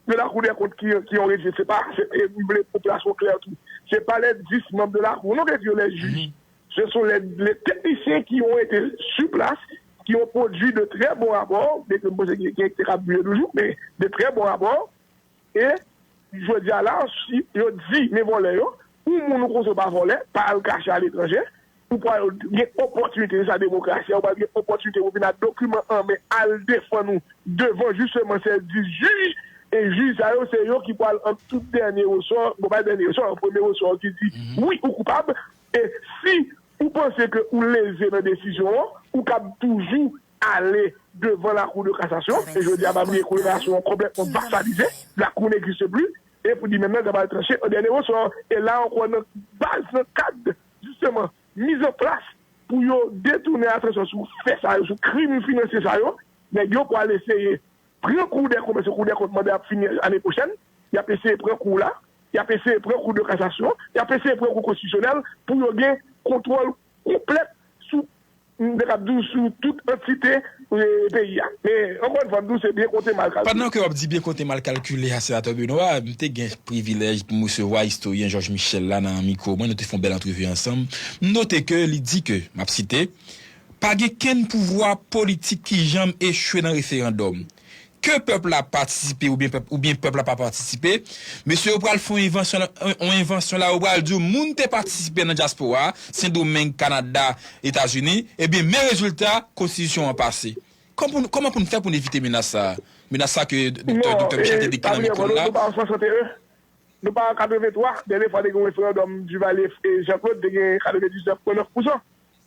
de la Cour des comptes qui, qui ont rédigé. Se pa, se, e m vle popilasyon klè tou. Se pa les dix membres de la Cour, non, ki di yo les juges. Ce sont les, les techniciens qui ont été sur place, qui ont produit de très bons rapports, bien que m panse gen, gen ki te ka brile toujou, men de très bons rapports. E jodi a la, si yo di, men vòlè yo, yon moun ou konnen w pa vòlè, pa al kache aletranje, ou pral gen opòtinite, se sa demokrasi a, ou pral gen opòtinite pou vin ak dokiman an men, al defann ou devan jisteman sèvis jij, e jij sa yo, se yo ki pral an tout dènye resò, bon, pa dènye resò, an premye resò ki di, wi, ou koupab, e si ou panse ke ou leze nan desizyon an, ou kab toujou ale devan lakou de kasasyon, e jodi a, pa bliye, kou de kasasyon an konplètman vasalize, lakou n'existe plus, e pou di menm nan, sa pral tranche an dènye resò. E la ankò, nan baz, nan kad, jisteman, miz an plas pou yo detounen atansyon sou fè sa yo, sou krim finansye sa yo, nèg yo pral eseye pran kou dè kont, paske kou dè kont mande ap fini ane pwochèn, y ap eseye pran kou la, y ap eseye pran kou de kasasyon, y ap eseye pran kou konstitisyonèl pou yo gen kontwòl konplèt sou, m te kab di w, sou tout antite e, peyi a. Men, ankò yon fwa, m di w, se byen konte mal kalkile. Pandan ke w ap di byen konte mal kalkile a, Senatè Benoît, m te gen privilèj pou m resevwa istoryen Georges Michel la nan mikwo mwen, nou te fè yon bèl antrevi ansanm. M note ke li di ke, m ap site, pa gen kenn pouvwa politik ki janm echwe nan referandòm. Ke pèp la patisipe oubyen pèp, oubyen pèp la pa patisipe, mesye yo pral fè yon envansyon, yon envansyon la, yo pral di w moun te patisipe nan dyaspora, Sendomeng, Kanada, Etazini, ebyen, men rezilta, konstitisyon an pase. Kòman pou, kòman pou n fè pou n evite menas sa a? Menas sa ke Doktè, Doktè Michel te dekri nan mikwo l la. Nou pa an swasannteyen. Nou pa an katrevenntwa, dènye fwa te gen yon referandòm Duvalier e Jean Claude, te gen katrevendiznèf pwen nèf pousan.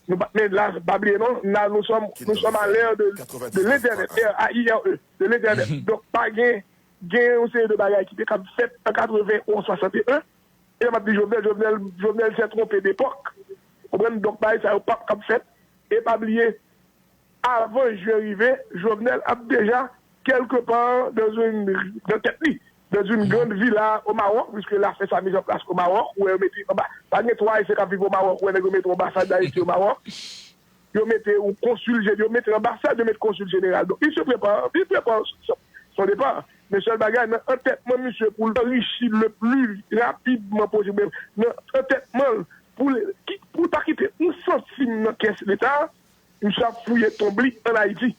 Nou pa, men la, pa bliye non, la, nous sommes, nous sommes à l'ère de, de l'internet, R A I R E, de l'internet. Donk, pa gen, gen yon seri de bagay ki te kab fèt an katreven ou an swasannteyen. E lè m ap di Jovenel, Jovenel, Jovenel se twonpe depòk. Konprann? Donk, bagay sa yo p ap kab fèt. E pa bliye, avan jen rive, Jovenel ap deja quelque part dans une, dans tèt li, dans une grande villa au Maroc, puisque l a fè sa mizanplas o Mawòk, ou wè yo mete anba, pa gen twa Ayisyen k ap viv o Mawòk, ou wè nèg yo mete anbasad Dayiti o Mawòk, yo mete yon konsil, je- yo mete anbasad, yo mete konsil jeneral. Donk, il se prépare, il prépare son, son départ. Men sèl bagay, nan antètman misye pou l anrichi le plus rapidement possible, nan antètman l, pou l, ki- pou l pa kite yon santim nan kès Leta, misye ap fouye tonb li ann Ayiti.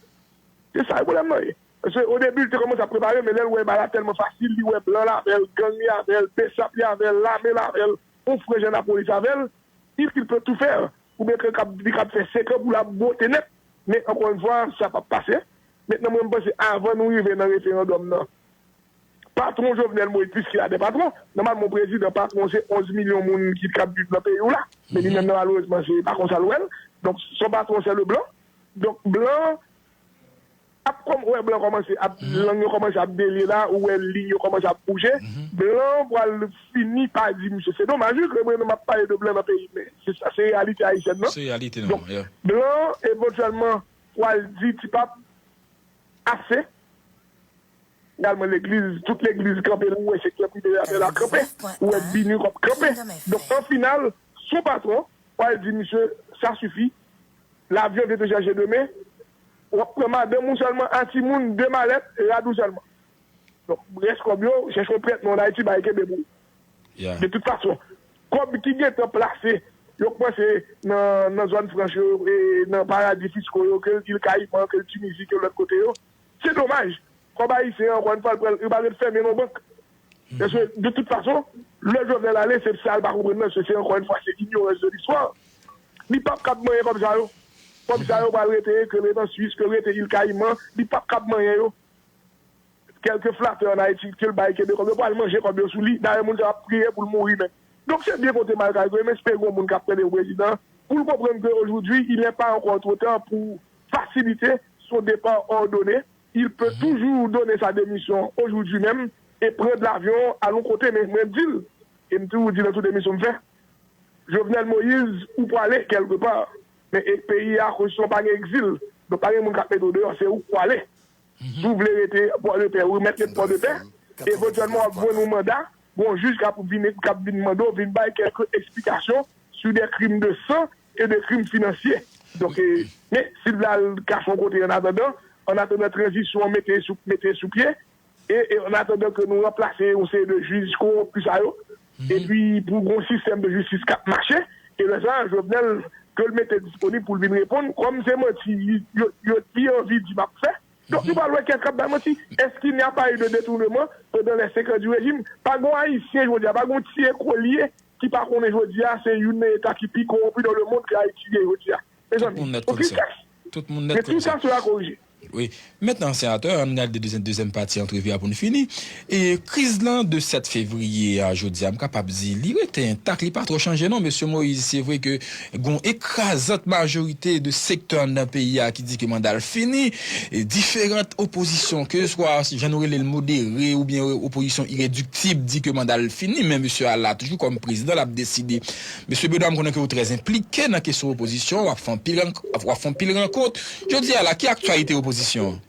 Se sa pwoblèm nan ye. Paske o debi, li te kòmanse ap prepare, men lè l wè bagay la tèlman fasil, li wè blan l avè l, gang li avè l, besap li avè l, lame l avè l, yon franj an lapolis avè l, il, il peut tout faire. Oubyen ke l kab, li kab fè senk an pou l ap bwote nèt. Men, ankò yon fwa, sa p ap pase. Mentnan, mwen, m panse, avan nou rive nan referandòm nan, patwon Jovenel Moïse, puisqu'il a des patrons, nòmalman, yon prezidan patwon, se onz milyon moun ki kab viv nan peyi w la. Men li menm nan, malerezman, se pa konsa l wè l. Donk, son patwon, se le blan. Donk, blan ap kòm, wè, blan kòmanse ap, lang yo kòmanse ap delye la, ou wè liy yo kòmanse ap bouje. Blan pral fini pa di misye. Se domaj, wi, ke mwen menm m ap pale de blan nan peyi, men se sa, se reyalite ayisyèn nan. Se reyalite nou, yeah. Donk, blan, evantyèlman, pral di, Ti Pap, ase. Egalman, legliz, tout legliz kanpe, ou wè sektè prive a fè la kanpe, ou wè BINUH kanpe. Donk, an final, son patwon, pral di, misye, sa sifi, l'avion vient te chèche demen, w ap pran madanm ou sèlman, a timoun, de malèt, rad ou sèlman. Donk, rès kòb yo, chèche yon prèt non ann Ayiti, bay kenbe pou ou. De tout fason, kòb ki gentan plase, yo kòmanse nan, nan zòn franch yo, e nan paradi fisko yo, ke Îles Caïmans, ke Tinizi, ke lòt kote yo. Se domaj. Kòb ayisyen an, ankò yon fwa, li pral, li pa ret fèmen nan bank. Paske, de tout fason, lè Jovenel ale, se sa l pa konprann nan, se, se ankò yon fwa, se ignorance de l'histoire. Li p ap kab manyen kòb sa yo. Kòb sa yo pral rete, ke l rete an Swis, ke l rete Îles Caïmans, li p ap kab manyen yo. Kèlke flatè ann Ayiti, ke l bay kenbe kòb yo, pral manje kòb yo sou li. Dayè, moun sa yo ap priye pou l mouri menm. Donk, se byen konte mal kalkile, m espere gen yon moun k ap tande pou prezidan, pou l konprann ke aujourd'hui, il n'est pas encore trop tard pour faciliter son départ ordonné. Il peut toujours donner sa démission aujourd'hui même et prendre l'avion, al yon kote, men mwen di l, e m toujou di nan tout emisyon m fè, Jovenel Moïse, ou prale kèlke pa, men e peyi a, konstitisyon pa gen egzil, donk pa gen moun k ap mete w deyò, se ou k prale. Si w vle rete Pòdepè, ou mèt ret Pòdepè. Evantyèlman, w ap jwenn yon manda, gen yon jij k ap vin, k ap vin mande w vin bay kèlke eksplikasyon sur des crimes de sang et des crimes financiers. Donk, e, men, si l al kache yon kote annatandan, annatandan tranzisyon an mete sou, mete sou pye, e, e annatandan ke nou ranplase yon seri de jij kowonpi sa yo, epi pou gon sistèm de jistis k ap mache, e lè sa a, Jovenel, ke l mete disponib pou l vin reponn, kòm se manti, yo, yo, li anvi di m ap fè. Donk, nou pral wè kiyès k ap bay manti. Est-ce qu'il n'y a pas eu de détournement pendant les cinq ans du régime? Pa gon Ayisyen, jodi a, pa gon ti ekolye ki pa konnen jodi a, se youn nan eta ki pi kowonpi dans le monde ke Ayiti ye jodi a. Mezanmi, yon tristès. Men tout sa sera korije. Wi. Mentnan, senatè, ann gade dezyèm, dezyèm pati antrevi a pou n fini. E kriz lan de sèt fevriye a jodi a, m kapab di, li rete entak, li pa twò chanje non, mesye Moïse. Se vre ke gon ekrazant majorite de sektè anndan peyi a ki di ke manda l fini. E diferan opozisyon, ke swa jan nou rele l modere oubyen opozisyon irediktib, di ke manda l fini, men mesye a la toujou kòm prezidan, l ap deside. Mesye Benoît, m konnen ke ou trè enplike nan kesyon opozisyon, w ap fè anpil rank-, w ap fè anpil rankont. Jodi a la, ki aktyalite opozisyon an?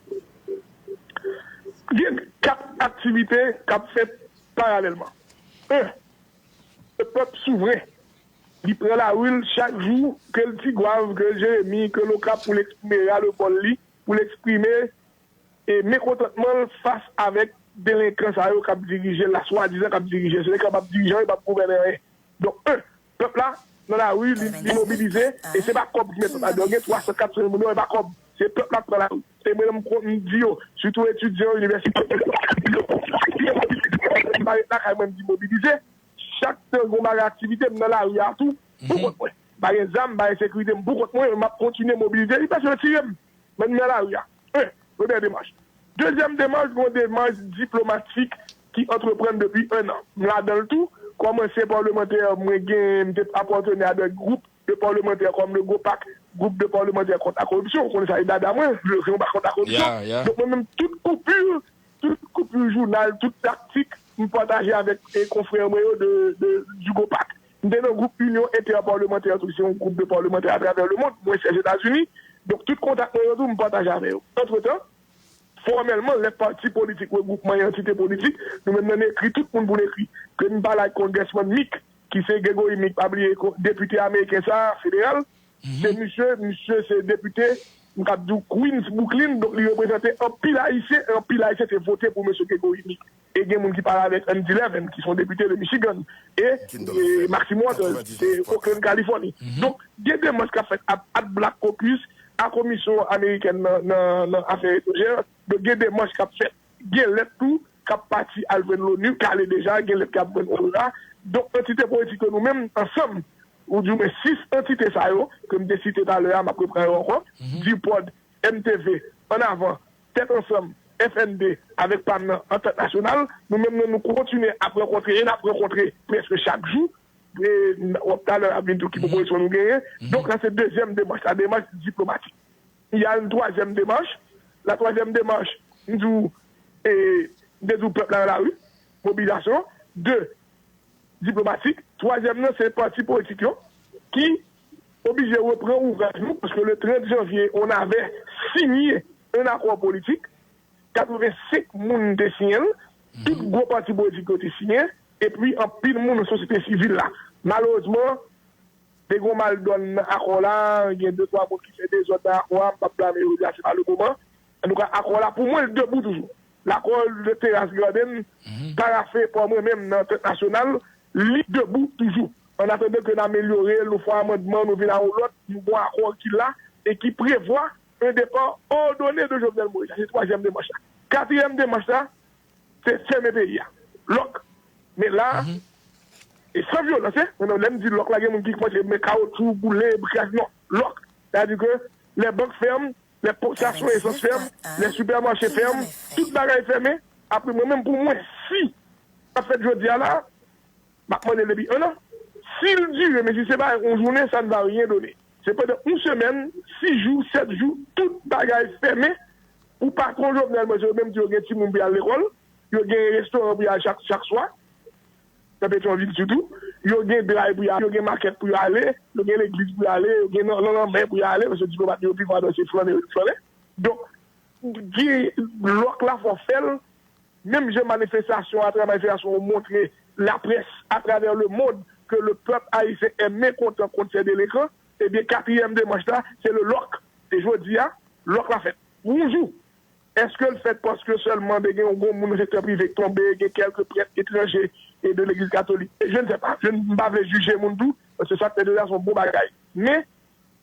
Gen kat aktivite k ap fèt paralèlman. En, le pèp souvren, li pran lari l chak jou, ke l Tigwav, ke l Jeremi, ke l Okap, pou l eksprime ras-le-bol li, pou l eksprime e, mekontantman l fas avèk delenkan sa yo k ap dirije l la, swadizan k ap dirije l. Se nèg yo p ap dirije anyen, yo p ap gouvène anyen. Donk, en, pèp la nan lari, li, li mobilize, e se pa kòb ki mete ladan. Gen twa san, kat san mil moun yo, e pa kòb. Se pèp la k pran lari. E mwen menm, m di yo, sitou etidyan inivèsite, m pa ret lakay mwen, m di mobilize. Chak tan gen yon bagay aktivite, m nan lari a tou, pou kont mwen. M pa gen zam, m pa gen sekirite, m pou kont mwen, m ap kontinye mobilize, jiskaske yo tire m. Men m nan lari a. En, premyè demach. Dezyèm demach, gen yon demach diplomatik ki antreprann depi en an. M ladan l tou. Kòm ansyen palmantè, mwen gen, m te apateni a de gwoup de palmantè kòm le GOPAC, gwoup de palmantè kont la koripsyon. Ou konnen sa e dada mwen, se yon pa kont la koripsyon. Donk mwen menm, tout koupi, tout koupi jounal, tout taktik, m pataje avèk e konfrè mwen yo de, de, du GOPAC. M te nan gwoup Inyon Entèpalmantè tou, se yon gwoup de palmantè atravè lemond, mwen syèj Etazini. Donk, tout kontak mwen yo tou, m pataje avè yo. Antretan, fòmèlman, lè pati politik, regwoupman e antite politik, nou menm, n ann ekri tout moun pou n ekri. Ke n pale ak Congressman Meek, ki se Gregory Meek, pa bliye, depite ameriken sa a, federal, se misye, misye se depite, m kab di w Queens, Brooklyn, donk li reprezante anpil Ayisyen, e anpil Ayisyen te vote pou mesye Gregory Meek. E gen moun ki pale avèk Andy Levin, ki se yon depite de Michigan, e, e Maxine Waters, se Oakland, Kalifòni. Donk, gen demach k ap fèt a, a Black Caucus, a Komisyon Amerikèn nan, nan, nan Afè Etranjè, donk gen demach k ap fèt. Gen lèt tou k ap pati al jwenn loni, k ale deja, gen lèt k ap jwenn OEA. Donk, antite politik yo nou menm, ansanm, ou di mwen sis antite sa yo, ke m te site talè a, m ap repran yo ankò, DIPOD, M T V, Ann Avan, Tèt Ansanm, F N D, avèk pam nan, Antant Nasyonal, nou menm nan, nou kontinye ap rankontre, e n ap rankontre prèske chak jou, e w ap talè ap vin di w ki pwopozisyon nou genyen. Donk, sa se dezyèm demach la, demach diplomatik. Il y a une troisième démarche. La troisième démarche, m di w, e, m te di w pèp la nan lari, mobilizasyon. De, diplomatik. Twazyèm nan, se pati politik yo ki oblije repran ouvraj nou, paske le trant janvye, on avait signé un accord politique, katrevensenk moun te siyen l, tout gwo pati politik yo te siyen, epi anpil moun nan sosyete sivil la. Malerezman, te gen yon maldòn nan akò la, gen de twa moun ki fè dezòd nan akò a, m p ap blame yo, jodi a se pa le moman. Antouka, akò la, pou mwen, l debou toujou. L'accord de Terrace Garden, parafe pa mwen menm nan Antant Nasyonal, li debou toujou. An atandan ke n amelyore l, nou fè amandman, nou vin a yon lòt, nou gen yon akò ki la e ki prevwa un départ ordonné de Jovenel Moïse. Sa se twazyèm demach la. Katriyèm demach la, se fèmen peyi a. Lòk. Men la, e san vyolans, wi. Mwen menm, lè m di lòk la, gen moun ki kòmanse met kawotchou, boule, kraze. Non, lòk. Sètadi ke lè bank fèm, lè stasyon esans fèm, lè sipèmache fèm, tout bagay fèmen. Apre, mwen menm, pou mwen, si sa fèt jodi a la, m ap mande l depi enn an. Si l dire, men si se pa yon jounen, ça ne va rien donner. Se pandan yon semèn, sis jou, sèt jou, tout bagay fèmen. Pou patwon Jovenel Moïse, yo menm di yo gen timoun pou y al lekòl, yo gen restoran pou y al chak, chak swa, nan Petyonvil sitou, yo gen dray pou y al, yo gen makèt pou y ale, yo gen legliz pou y ale, yo gen nan, nan lanmè pou y ale, paske diplomat yo pi fò adan se flannen yo flannen. Donk, gen lòk la fò fè l, menm jan manifestasyon, atravè manifestasyon yo montre laprès atravè lemond ke le pèp ayisyen è mekontan kont sè delenkan, ebyen, katriyèm demach la, se le lòk. E jodi a, lòk la fèt. Pou yon jou, èske l fèt paske sèlman te gen yon gwo moun nan sektè prive k tonbe, gen kèlke prèt etranje e de legliz katolik? Je ne sais pas. Je n-, m pa vle jije moun tou, paske sa k fèt deja se yon bon bagay. Men,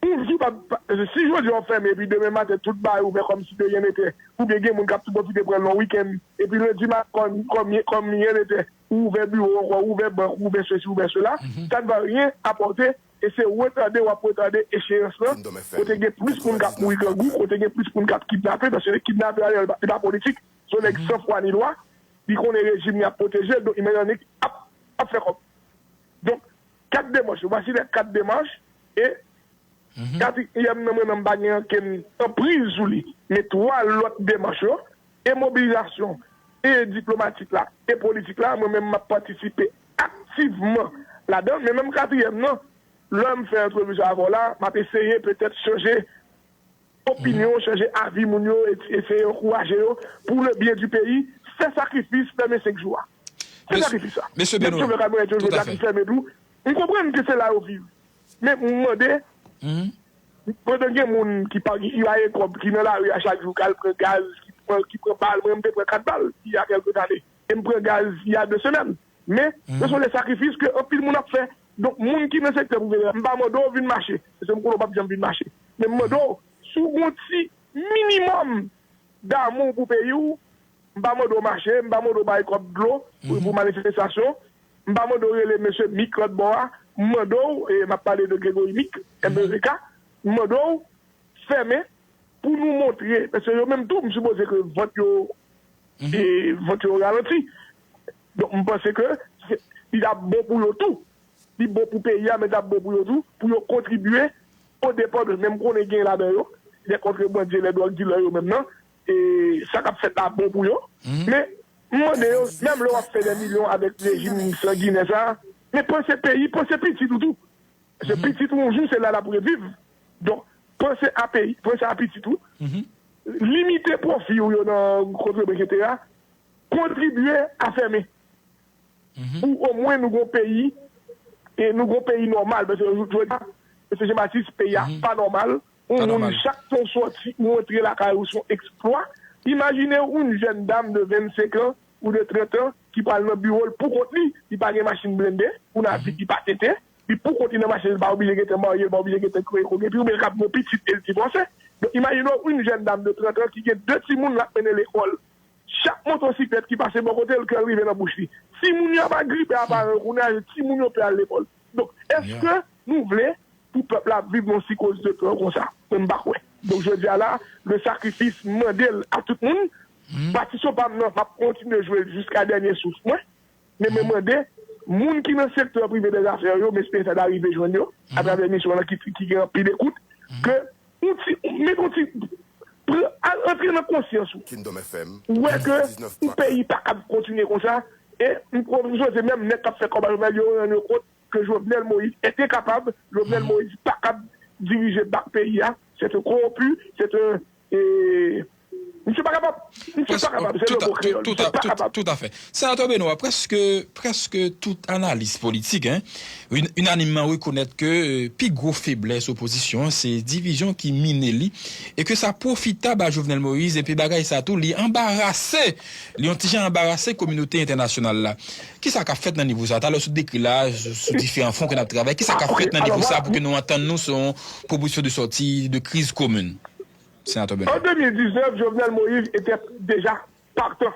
yon jou pa, pa, si jodi a w fèmen, epi demen maten tout bagay ouvè kòmsi de rien n'était, oubyen gen moun k ap tou pwofite pran long weekend, epi lendi maten kòm, kòm, kòm rien n'était, ou ouvè biwo ankò, ou ouvè bank, ou ouvè sesi, ou ouvè sela, ça ne va rien apporter E se retade w ap retade echeyans lan, kote gen plis moun k ap mouri grangou, kote gen plis moun k ap kidnape, paske nèg kidnape Ariel li pa politik, se yon nèg san fwa ni lwa, li konnen rejim li ap pwoteje l, donk li menm nèg ap, ap fè kòb. Donk, kat demach, vwasi lè kat demach, e katriyèm nan mwen menm m pa gen ankenn anpriz sou li, men twa lòt demach yo, e mobilizasyon, e diplomatik la, e politik la, mwen menm m ap patisipe aktivman ladan, men menm katriyèm nan, lè m fè antrevi sa avè w la, m ap eseye petèt chanje opinyon, chanje avi moun yo, e eseye ankouraje yo pou le byen di peyi, fè sakrifis, fèmen senk jou a. Fè sakrifis sa. Mesye Benoît, tout à fait. M konprann ke se la yo viv. Men m mande, pandan gen moun ki pa gen kòb, ki nan lari a chak jou, k al pran gaz, ki pran, ki pran bal, mwen menm m te pran kat bal, il y a quelques années. E m pran gaz, il y a deux semaines. Men, se sont des sacrifices ke anpil moun ap fè. Donk, moun ki nan sektè prive a, m pa mande w vin mache. Paske m konnen w p ap janm vin mache. Men m mande w, si w gen yon ti minimòm damou pou peyi w, m pa mande w mache, m pa mande w bay kòb dlo pou, pou manifestasyon, m pa mande w rele mesye Mik lòt bò a, m mande w, e m ap pale de Gregory Mik, M E E K, m mande w fèmen pou nou montre, paske yo menm tou, m sipoze ke vant yo, e, vant yo ralanti. Donk, m panse ke se, li t ap bon pou yo tou. Li bon pou peyi a, men t ap bon pou yo tou, pou yo kontribye o depan de, men m konnen gen ladan yo, de kontrebandye, de dwòg dilè yo menm nan, e sa k ap fèt la bon pou yo. Men, m mande yo, menm lè w ap fè de milyon avèk rejim sanginè sa, men panse peyi, panse pitit ou tou. Paske pitit ou yon jou, se la l ap reviv. Donk, panse a peyi, panse a pitit ou. Limite pwofi w yo nan kontreband, etsetera. Kontribye a fèmen. Pou omwen nou gon peyi, e nou gon peyi nòmal. Paske jodi a, mesye Jean Baptiste, peyi a pa nòmal. Yon moun, chak tan w sòti, ou antre lakay ou, se yon eksplwa. Imajine w, yon jèn dam de vennsenk an ou de trant an ki pral nan biwo l pou kont li, li pa gen machin blende, pou nan vit li pa tenten, li pou kont li nan mache, li pa oblije gentan marye, li pa oblije gentan kreye koke, pi oubyen l ka ap gen yon pitit e l divòse. Donk, imajine w, yon jèn dam de trant an ki gen de timoun l ap mennen lekòl. Chak motosiklèt ki pase bò kote l, kè l rive nan bouch li. Timoun yo ap agripe a paran yo kounye a, timoun yo pè al lekòl. Donk, èske nou vle pou pèp la viv nan sikoz de pè konsa? Mwen, m pa kwè. Donk, jodi a la, le sacrifice, m mande l a tout moun. Patisyon pa m nan, m ap kontinye jwe l jiska dènye souf mwen. Men mwen mande, moun ki nan sektè prive dèzafè yo, m espere sa ta rive jwenn yo, atravè emisyon an ki, ki gen anpil ekout, ke yon ti, met yon ti, pran, al antre nan konsyans ou. Ou wè ke yon peyi pa kab kontinye konsa, e m kwè, m swete menm nèg k ap fè kòb a Jovenel yo rann yo kont ke Jovenel Moïse était capable, Jovenel Moïse pa kab dirije bak peyi a, c'est un corrompu, c'est un, e, misye pa kapab. Misye pa kapab. Se le mo kreyòl. Misye pa kapab. Tout à fait. Senatè Benoît, prèske, prèske tout analis politik, hein, un-, inanimman rekonèt ke, euh, pi gwo feblès opozisyon an, se divizyon ki mine li, e ke sa pwofitab a Jovenel Moïse, epi bagay sa tou, li anbarase, li yon ti jan anbarase kominote entènasyonal la. Kisa k ap fèt nan nivo sa? Talè sou dekri la, sou, sou diferan fwon ke n ap travay. Kisa k ap fèt nan nivo sa pou ke nou antann nou sou yon pwopozisyon de sòti de kriz komin? Senatè Benoît. An de mil diznèf, Jovenel Moïse était déjà partant.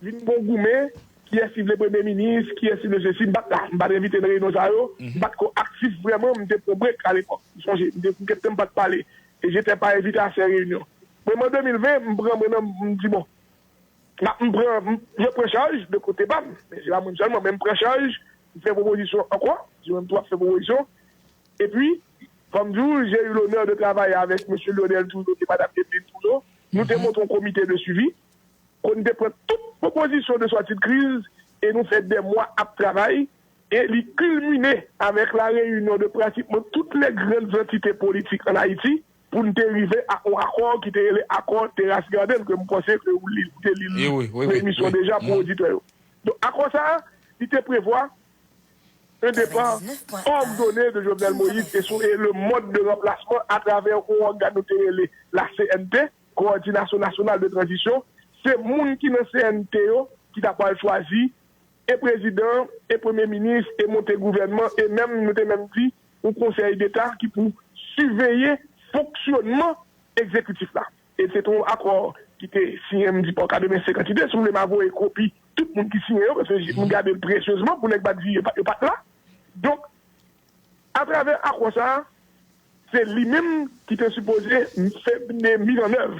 Vin bon goumen, kiyès ki vle premye minis, kiyès ki vle sesi, m pa t la. M pa t envite nan reyinyon sa yo, m pa t ko aktif vrèman, m te pran brek alepòk. M sonje, m te, m te, m pa t pale. Et j'étais pas invité à ces réunions. Mwen, an de mil ven, m pran, mwen, nan, m di, bon, m ap, m pran, m, je pran chaj de kote pa m. Men se pa mwen sèlman, men m pran chaj, m fè pwopozisyon ankò, se mwen tou ap fè pwopozisyon. Epi, fò m di w, j'ai eu l'honneur de travailler avec mesye Lionel Trudeau e madam Emeline Trudeau. Nou te monte yon komite de suivi, kote nou te pran tout pwopozisyon de sòti de kriz, e nou fè dè mwa ap travay, e li kilmine avèk la reyinyon de pratikman toutes les grandes entités politiques en Haïti, pou n te rive a yon akò ki te rele akò Terrace Garden, ke m panse ke ou li, ou te li l nan emisyon deja pou oditè yo. Donk, akò sa a, li te prevwa un départ ordonné de Jovenel Moïse et son, et le mode de remplacement à travers yon ògàn nou te rele la C N T, Coordination Nationale de Transition. Se moun ki nan C N T yo ki ta pral chwazi e prezidan, e premye minis, e monte gouvènman, e menm, nou te menm di, yon konsèy deta ki pou siveye fonksyònman egzekitif la. E se te yon akò ki te siyen, m di, pa katrevensenk antite, si w vle, m a voye kopi tout moun ki siyen yo, paske m gade l presyezman, pou nèg pa di yo pa, yo pa t la. Donk, Atravè akò sa a, se li menm ki te sipoze fè de mizannèv.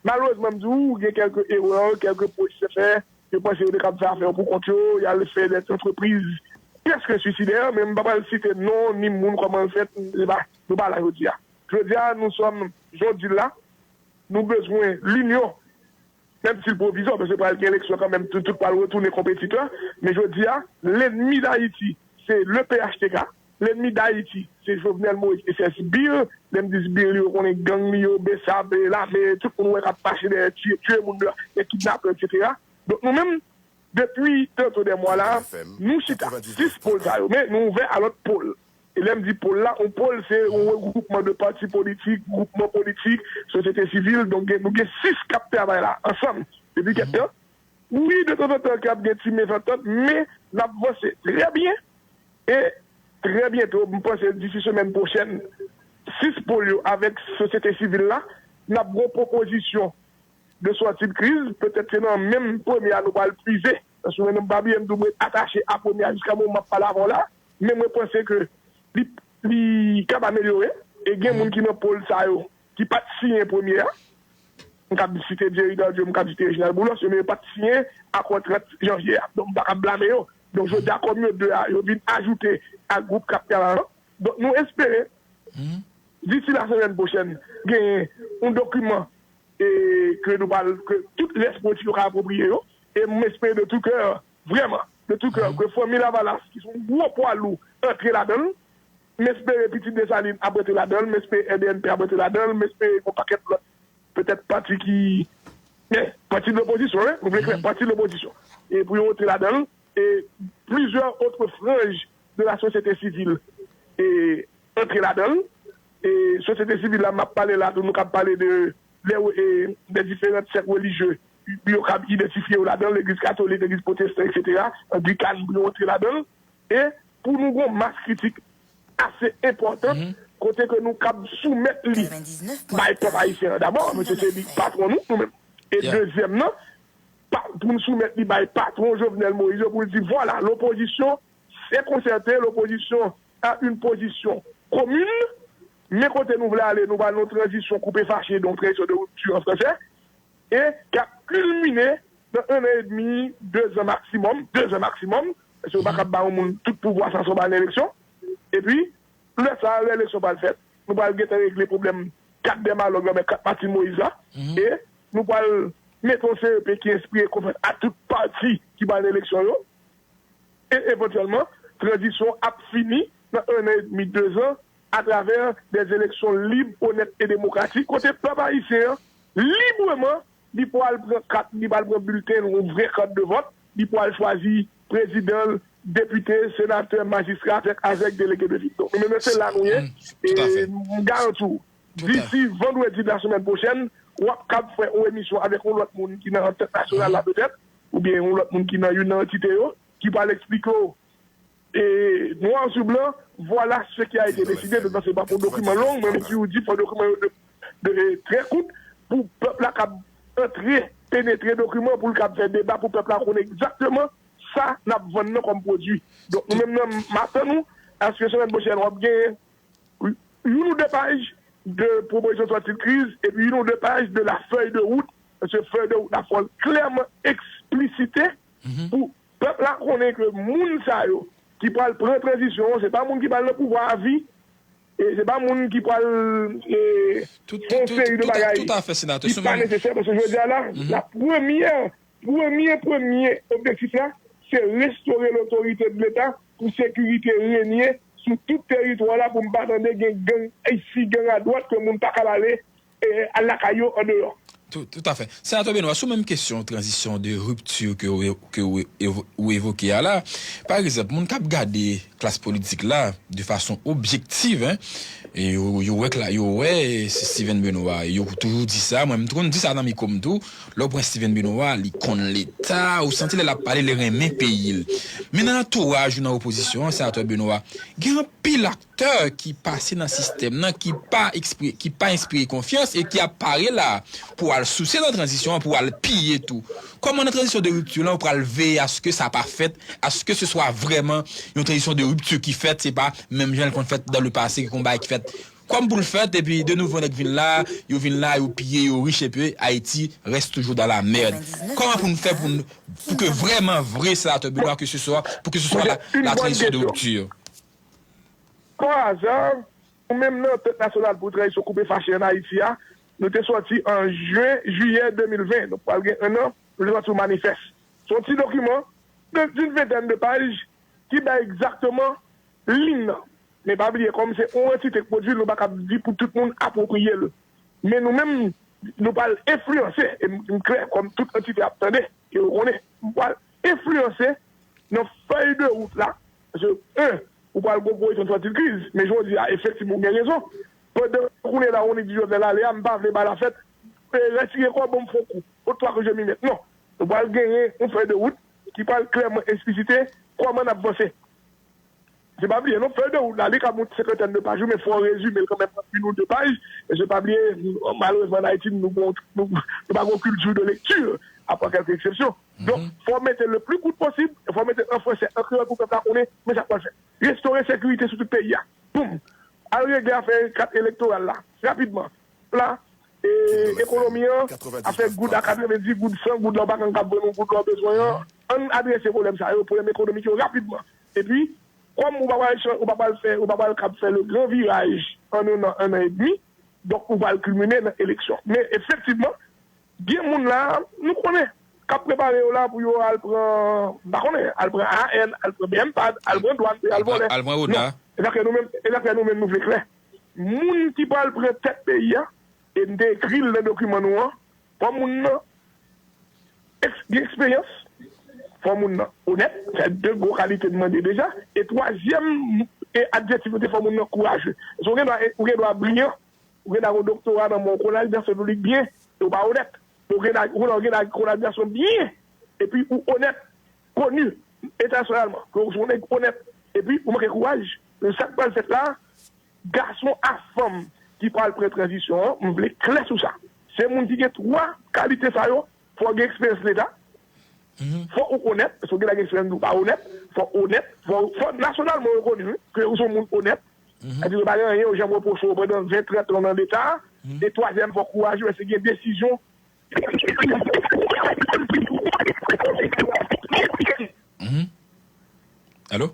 Malerezman, m di w, gen kèlke erè, kèlke pwojè fè, yo panse yo te kab fè afè yo pou kont yo, y al fè dè antrepriz prèske swisidè, men m pa pral site non ni moun kòman l fèt, se pa, nou pa la jodi a. Jodi a, nou sòm, jan w di l la, nou bezwen linyon, menm si l pwovizwa, paske pral gen eleksyon kanmenm, tout, tout pral retounen konpetitè. Men jodi a, lènmi Dayiti, se le P H T K. Lènmi Dayiti, se Jovenel Moïse e sè Sibir. Lè m di Sibir, yo konnen gang li yo, Besap, lame, tout moun wè k ap mache dèyè, tiye, tiye moun, gen kidnapè, etsetera. Donk, nou menm, depi tanto dè mwa la, nou chita sis pòl sa yo, men nou ouvè a lòt pòl. E lè m di pòl la, yon pòl se yon regwoupman de pati politik, gwoupman politik, sosyete sivil. Donk, gen, nou gen sis k ap travay la ansanm depi kèk tan. Wi, de tanzantan, k ap gen ti mezantant, men n ap vanse trè byen. E trè byento, m panse disi semèn pwochèn, sis pòl yo avèk sosyete sivil la, n ap gen yon pwopozisyon de sòti de kriz, petèt se nan menm premye a nou pral pwize. Paske mwen menm, m pa bliye, m tou mwen atache a premye a jiska moman m ap pale avè w la. Men mwen panse ke li, li kab amelyore. E gen moun ki nan pòl sa yo ki pa t siyen premye a. M kab site Jerry Tardieu, m kab site Reginald Boulos, yo, men yo pa t siyen akò trant janvye a. Donk, m pa kab blame yo. Donk, jodi a, kòm yo de a, yo vin ajoute a gwoup k ap travay la. Donk, nou espere, disi lasemèn pwochèn, genyen yon dokiman e ke nou pral, ke tout lespri yo ka apwopriye yo. E m espere de tout kè, vrèman, de tout kè, ke Fanmi Lavalas, ki se yon gwo pwa lou, antre ladan l. M espere Pitit Desalin ap antre ladan l. M espere R D N P ap antre ladan l. M espere yon pakèt lòt, petèt pati ki, men, pati de lopozisyon, wi, nou vle klè, pati de lopozisyon. E pou yo antre ladan l, e plizyè òt franj de la sosyete sivil e antre ladan l. E sosyete sivil la, m ap pale la tou, nou kab pale de, de, e, de diferan sèk relijye, yo kab idantifye yo ladan l, legliz katolik, legliz pwotestan, etsetera, anglikan, pou yo antre ladan l. E pou nou gon mas kritik ase enpòtan, kote ke nou kab soumèt li bay pèp ayisyen an dabò, paske se li patwon nou, nou menm. E dezyèm nan, pa, pou nou soumèt li bay patwon Jovenel Moïse yo, pou l di, vwala, lopozisyon se konsète, lopozisyon a une position commune, men kote nou vle ale, nou pral nan yon tranzisyon koupe fache, donk tranzisyon de rupture an fransè, e k ap kilmine nan un an edmi, de zan maksimòm, de zan maksimòm, paske yo pa kab ba yon moun tout pouvwa sa san ba nan eleksyon. Epi, lè sa a, lè eleksyon pral fèt, nou pral gentan regle pwoblèm kat dèmalòg la, men kat Martine Moïse la, e nou pral mete yon C E P ki enspire konfyans a tout pati ki pral nan eleksyon yo. E evantyèlman, tranzisyon ap fini nan un an edmi, de zan, atravè dè eleksyon lib, onèt e demokratik, kote pèp ayisyen an, libreman, li pral pran kat, li pral pran bilten, yon vrè kat de vòt, li pral chwazi prezidan l, depite, senatè, majistra, avèk, avèk delege de vil. Donk, nou menm, se la nou ye. E m garanti w, disi vandredi de la semèn pwochèn, w ap kab fè yon emisyon avèk yon lòt moun ki nan tèt nasyonal la petèt, oubyen yon lòt moun ki nan youn nan antite yo, ki pral eksplike w, e, noir sur blanc, voilà ce qui a été décidé. Donk, se pa pou dokiman long, mwen, men ki ou di, fò dokiman yo de, de, trè kout, pou pèp la kab antre, penetre dokiman, pou l kab fè deba, pou pèp la konnen egzakteman sa n ap vann nan kòm pwodui. Donk, nou menm nan, m atann nou, aske semèn pwochèn, w ap gen youn ou de paj de pwopozisyon sòti de kriz, epi youn ou de paj de la feuille de route, paske feuille de route la fò l klèman eksplisite pou pèp la konnen ke moun sa yo ki pral pran tranzisyon an, se pa moun ki pral nan pouvwa a vi, e se pa moun ki pral, e, fè yon seri de bagay ki pa nesesè, paske jodi a la, la premyè, premye, premye objektif la, se restore lotorite de Leta pou sekirite renye sou tout teritwa la, pou m pa tande gen gang isi, gang adwat, ke moun pa kab ale, e, al lakay yo andeyò. Tout, tout à fait. Senatè Benoît, sou menm kesyon tranzisyon de ripti ke w, ke w evo-, ou evoke a la, pa egzanp, moun k ap gade klas politik la de fason objektiv, en, E yo, yo wè, yo wè Steven Benoît, yo toujou di sa, mwen m konn di sa nan mikwo m tou, lè w pran Steven Benoît, li konn Leta, ou santi lè l ap pale, li renmen peyi l. Men nan antouraj ou nan opozisyon an, Senatè Benoît, gen anpil aktè ki pase nan sistèm nan, ki pa ekspre-, ki pa enspire konfyans e ki ap pare la pou al souse nan tranzisyon an, pou al piye tou. Kòman nan tranzisyon de ripti la, ou pral veye aske sa pa fèt, aske se swa vrèman yon tranzisyon de ripti ki fèt, se pa menm jan l konn fèt dans le passé, yon bagay ki fèt kòm pou l fèt, epi de nouvo nèg vin la, yo vin la, yo piye, yo rich, epi Ayiti reste toujours dans la merde. Kòman pou n fè pou n, pou ke vrèman vre Senatè Benoît, ke se swa, pou ke se swa la, la tranzisyon de ripti. Par aza, nou menm nan Tèt Nasyonal pou Tranzisyon Koupe Fache ann Ayiti a, nou te sòti an jen, jiyè de mil ven, donk pral gen en an, nou te sòti yon manifès. Se yon ti dokiman de, d'une vingtaine de paj ki bay egzakteman liy nan. Men pa bliye, kòm se yon antite k pwodui l, nou pa kab di pou tout moun apwopriye l. Men nou menm, nou pral enfliyanse, e m, m klè, kòm tout antite ap tande, e yo konnen, nou pral enfliyanse nan fèy de wout la, paske, en, ou pral gon pwojeksyon de sòti de kriz, men jodi a, efektivman, ou gen rezon. Pandan kounye la, ou di Jovenel ale a, m pa vle bal la fèt, e, retire kò, ban m fè yon kou, autre fois que je m'y mette. Non, nou pral genyen yon fèy de wout ki pral klèman eksplisite kòman n ap vanse. Se pa bliye non, fèy de wout la, li ka gen yon senkantèn de paj, wi, men fò w rezime l kanmenm nan youn ou de paj. E se pa bliye, malerezman, ann Ayiti, nou, nou, nou, nou pa gen yon kilti de lekti, apa kèlke eksepsyon. Donk, fò w mete le plus court posib, e fò w mete l an fransè, an kreyòl pou pèp la konnen, men sa k pral fèt. Restore sekirite sou tout peyi a. Boum! Al regle afè kat elektoral la, rapidman. La, e, ekonomi an, afè goud a katrevenndis, goud san, goud la w pa konn k ap vann ou goud la w bezwen an, ann adrese pwoblèm sa yo, pwoblèm ekonomik yo rapidman. Epi, kòm ou pa pral chan-, ou pa pral fè, ou pa pral kab fè le gran viraj an en an, en an edmi, donk ou pral kilmine nan eleksyon. Men efektivman, gen moun la, nou konnen, k ap prepare yo la pou yo al pran, m pa konnen, al pran A A N, al pran B M pad, al pran dwàn, pou y al vòlè. Al pran, al pran ONA. Non, e sa k fè nou menm, e sa k fè nou menm nou vle klè. Moun ki pral pran tèt peyi a, e m te ekri l nan dokiman nou an, fò moun nan eks-, gen eksperyans, fò moun nan onèt, se de gwo kalite m mande deja, e twazyèm, e adjektif yo te fò moun nan kouraje. Paske ou gen dwa, ou gen dwa briyan, ou gen dwa gen yon doktora nan men w, w konn al nan sèvis piblik byen, e w pa onèt. Ou gen dwa, ou gen dwa, ou gen dwa gen yon alyasyon byen, epi ou onèt, koni entènasyonalman, ke w se yon nèg onèt, epi ou manke kouraj. Men sa k pral fèt la, gason a fanm ki pral pran tranzisyon an, m vle klè sou sa. Se moun ki gen twa kalite sa yo, fò w gen eksperyans Leta, fò ou onèt, paske w gen dwa gen eksperyans men ou pa onèt, fò w onèt, fò, fò nasyonalman w rekoni, wi, ke ou se yon moun onèt, sètadi ou pa gen anyen, ou janm repwoche w pandan ven, trant an nan Leta, e twazyèm, fò w kouraje, paske gen desizyon. Alo?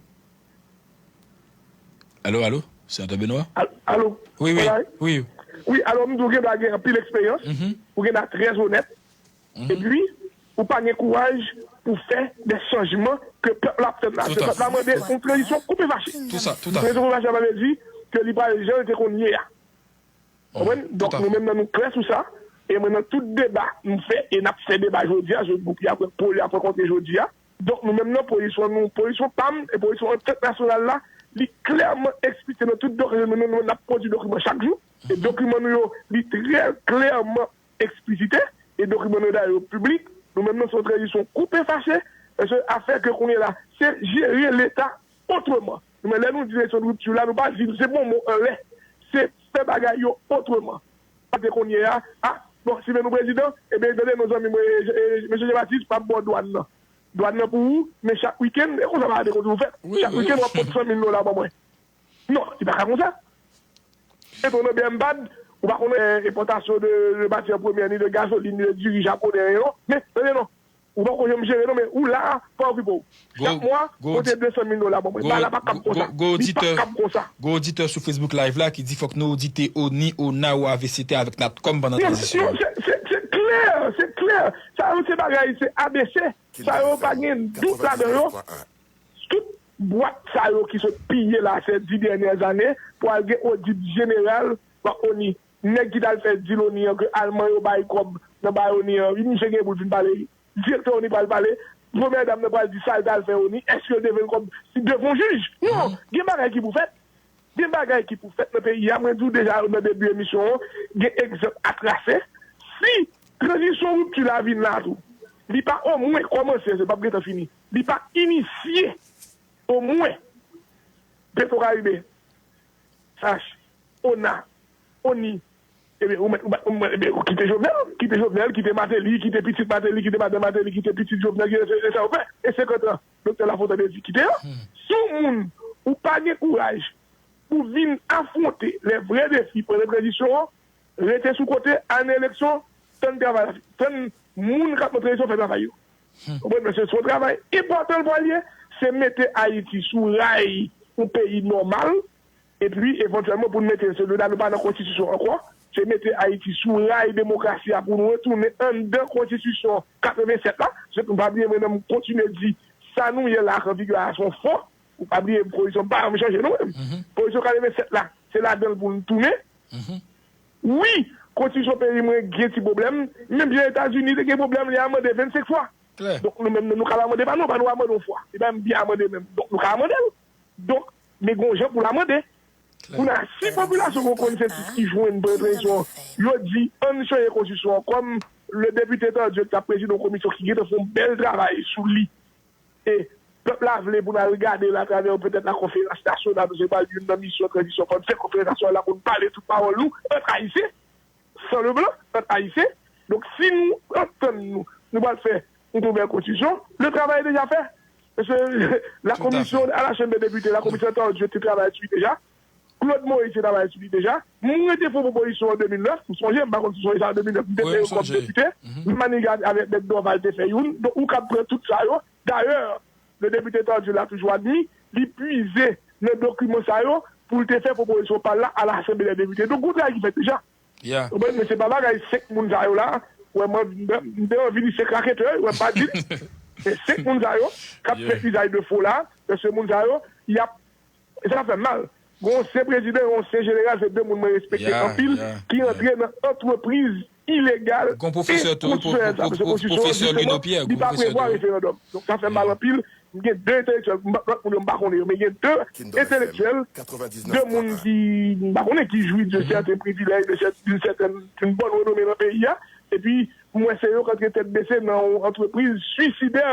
Alo, alo? Senatè Benoît? Al-, alo? Wi, wi, wi. Wi, alò, m di w gen dwa gen anpil eksperyans, ou gen dwa trè onèt, epi ou pa gen kouraj pou fè de chanjman ke pèp la ap tann la. Paske pèp la mande yon tranzisyon koupe fache. Yon tranzisyon koupe fache, sa vle di ke li pral jan l te konn ye a. Konprann? Donk, nou menm nan nou klè sou sa. E mwen, nan tout deba m fè, e n ap fè deba jodi a, se gwoup y ap, pou y ap rankontre jodi a. Donk, nou menm nan pozisyon nou, pozisyon pa m, e pozisyon Antèt Nasyonal la, li klèman eksplike nan tout dokiman nou, nou, n ap pwodui dokiman chak jou. E dokiman nou yo, li trè klèman eksplisite. E dokiman nou yo, dayè, yo piblik. Nou menm nan, se yon tranzisyon koupe fache. Paske afè ke kounye a la, se jere Leta otreman. Men lè nou di eleksyon de ripti la, nou pa di, se bon mo anlè. Se fè bagay yo otreman. Pa te konn ye a, a, bon, si vle nou prezidan, ebyen, tande non, zanmi mwen, e, e, mesye Jean Baptiste, m ap ba w dwàn nan. Dwàn nan pou ou, men chak wikenn, e konsa bagay de konn toujou fèt. Chak wikenn, w ap pot san mil dola ban mwen. Non, li pa ka konsa. Epi w nan B M pad, ou pa konn, e, enpòtasyon de, de matyè premyè, ni de gazolin, ni de diri japonè, non. Men, tande non. Ou poko janm jere non, men ou la a, pa okipe w. Chak mwa, pote de san mil dola ban mwen. Bagay la pa kab konsa. Li pa kab konsa. Gwo oditè sou Facebook Live la ki di fòk nou odite ONI, ONA ou A V C T avèk Natcom pandan tranzisyon an. Non, se, se, se klè, se klè. Sa yo se bagay, se A B C. Sa yo pa gen dout ladan yo. Tout bwat sa yo ki sot piye la, ces dix dernières années, pou al gen odit jeneral, pa ONI. Nèg ki t al fè dil ONI an, ke Alman yo bay kòb nan bay ONI an, wi, misye gen pou l vin pale, wi. Direktè ONI pral pale, premyè dam nan pral di sa l t al fè ONI, èske l te vle l kòb devan yon jij? Non, gen bagay ki pou fèt. Gen bagay ki pou fèt nan peyi a, mwen di w deja nan debi emisyon an, gen egzanp a trase. Si tranzisyon ripti la vin la tou, li pa omwen kòmanse, se p ap gentan fini. Li pa inisye omwen Petwokaribe, S A H, ona, oni, ebyen, ou mèt, ou mèt, ou mèt, ebyen, kite Jovenel, kite Jovenel, kite Martelly, kite pitit Martelly, kite madanm Martelly, kite pitit Jovenel, kite, se, se sa yo fè. E senkant an, Doktè Lafontant te di, kite yo. Si yon moun, ou pa gen kouraj pou vin afwonte lè vrè defi pandan tranzisyon an, rete sou kote, al nan eleksyon, tann travay la, tann moun k ap nan tranzisyon fè travay yo. Konprann, mesye, se yon travay enpòtan l pral ye, se mete Ayiti sou ray yon peyi nòmal, epi evantyèlman pou n mete, se nou pa nan konstitisyon ankò, se mete Ayiti sou ray demokrasi a pou nou retounen anndan konstitisyon katrevennsèt la. Se pou n pa bliye, mwen menm, m kontinye di, sa nou ye la ak konfigirasyon fon, ou pa bliye, pozisyon pa janm chanje non menm. Pozisyon katrevennsèt la, se ladan l pou n tounen. Wi, konstitisyon peyi mwen gen ti pwoblèm, men byen Etazini te gen pwoblèm, li amande vennsenk fwa. Donk nou menm, nou ka amande pa nou, pa nou amande yon fwa. Li pa menm byen amande menm. Donk nou ka amande l. Donk, men gen yon jan pou l amande. Kounye a, si popilasyon gen yon konsansis ki jwenn pran tranzisyon, yo di, ann chanje konstitisyon an, kòm le depite Tardieu ki t ap prezide yon komisyon ki gentan fè yon bèl travay sou li, e pèp la vle pou n al gade l atravè petèt la konferans nasyonal, paske se pral youn nan misyon tranzisyon, fò n fè konferans nasyonal la pou n pale tout pawòl nou, ant Ayisyen, sans le blanc, ant Ayisyen. Donk, si nou antann nou, nou pral fè yon nouvèl konstitisyon, le travay deja fè. Paske la commission à la Chambre des députés, la commission Tardieu te travay sou li deja. Claude Moïse te travay sou li deja. Mwen te fè yon pwopozisyon an de mil nèf, m sonje, m pa konn si w sonje sa, an de mil nèf, m te fè yo kòm depite. Manigat avèk Nèg Dorval te fè youn. Donk, ou kab pran tout sa yo. Dayè, le depite Tardieu l'a toujours admis, li pwize nan dokiman sa yo pou l te fè pwopozisyon pa l la a Lasanble dè Depite. Donk, gon travay ki fèt deja. Ou konprann? Men se pa bagay senk moun sa yo la, wè, mwen, m te anvi di se raketè, wè, m pa di l. Men senk moun sa yo k ap fè izaj de fo la, paske moun sa yo, y ap, e sa fè m mal. Gon ansyen prezidan, gon ansyen jeneral, se de moun mwen respekte anpil, ki antre nan antrepriz ilegal e konstitisyonèl sa, paske konstitisyon an, jisteman, li pa prevwa referandòm. Donk, sa fè m mal anpil. M gen de entelektyèl, m pa, lòt moun yo m pa konnen yo, men gen de entelektyèl, de moun ki, m pa konnen, ki jwi de sèten privilèj, de sèt, d'une certaine, d'une bonne renommée nan peyi a, epi m wè se yo k antre tèt bese nan yon antrepriz swisidè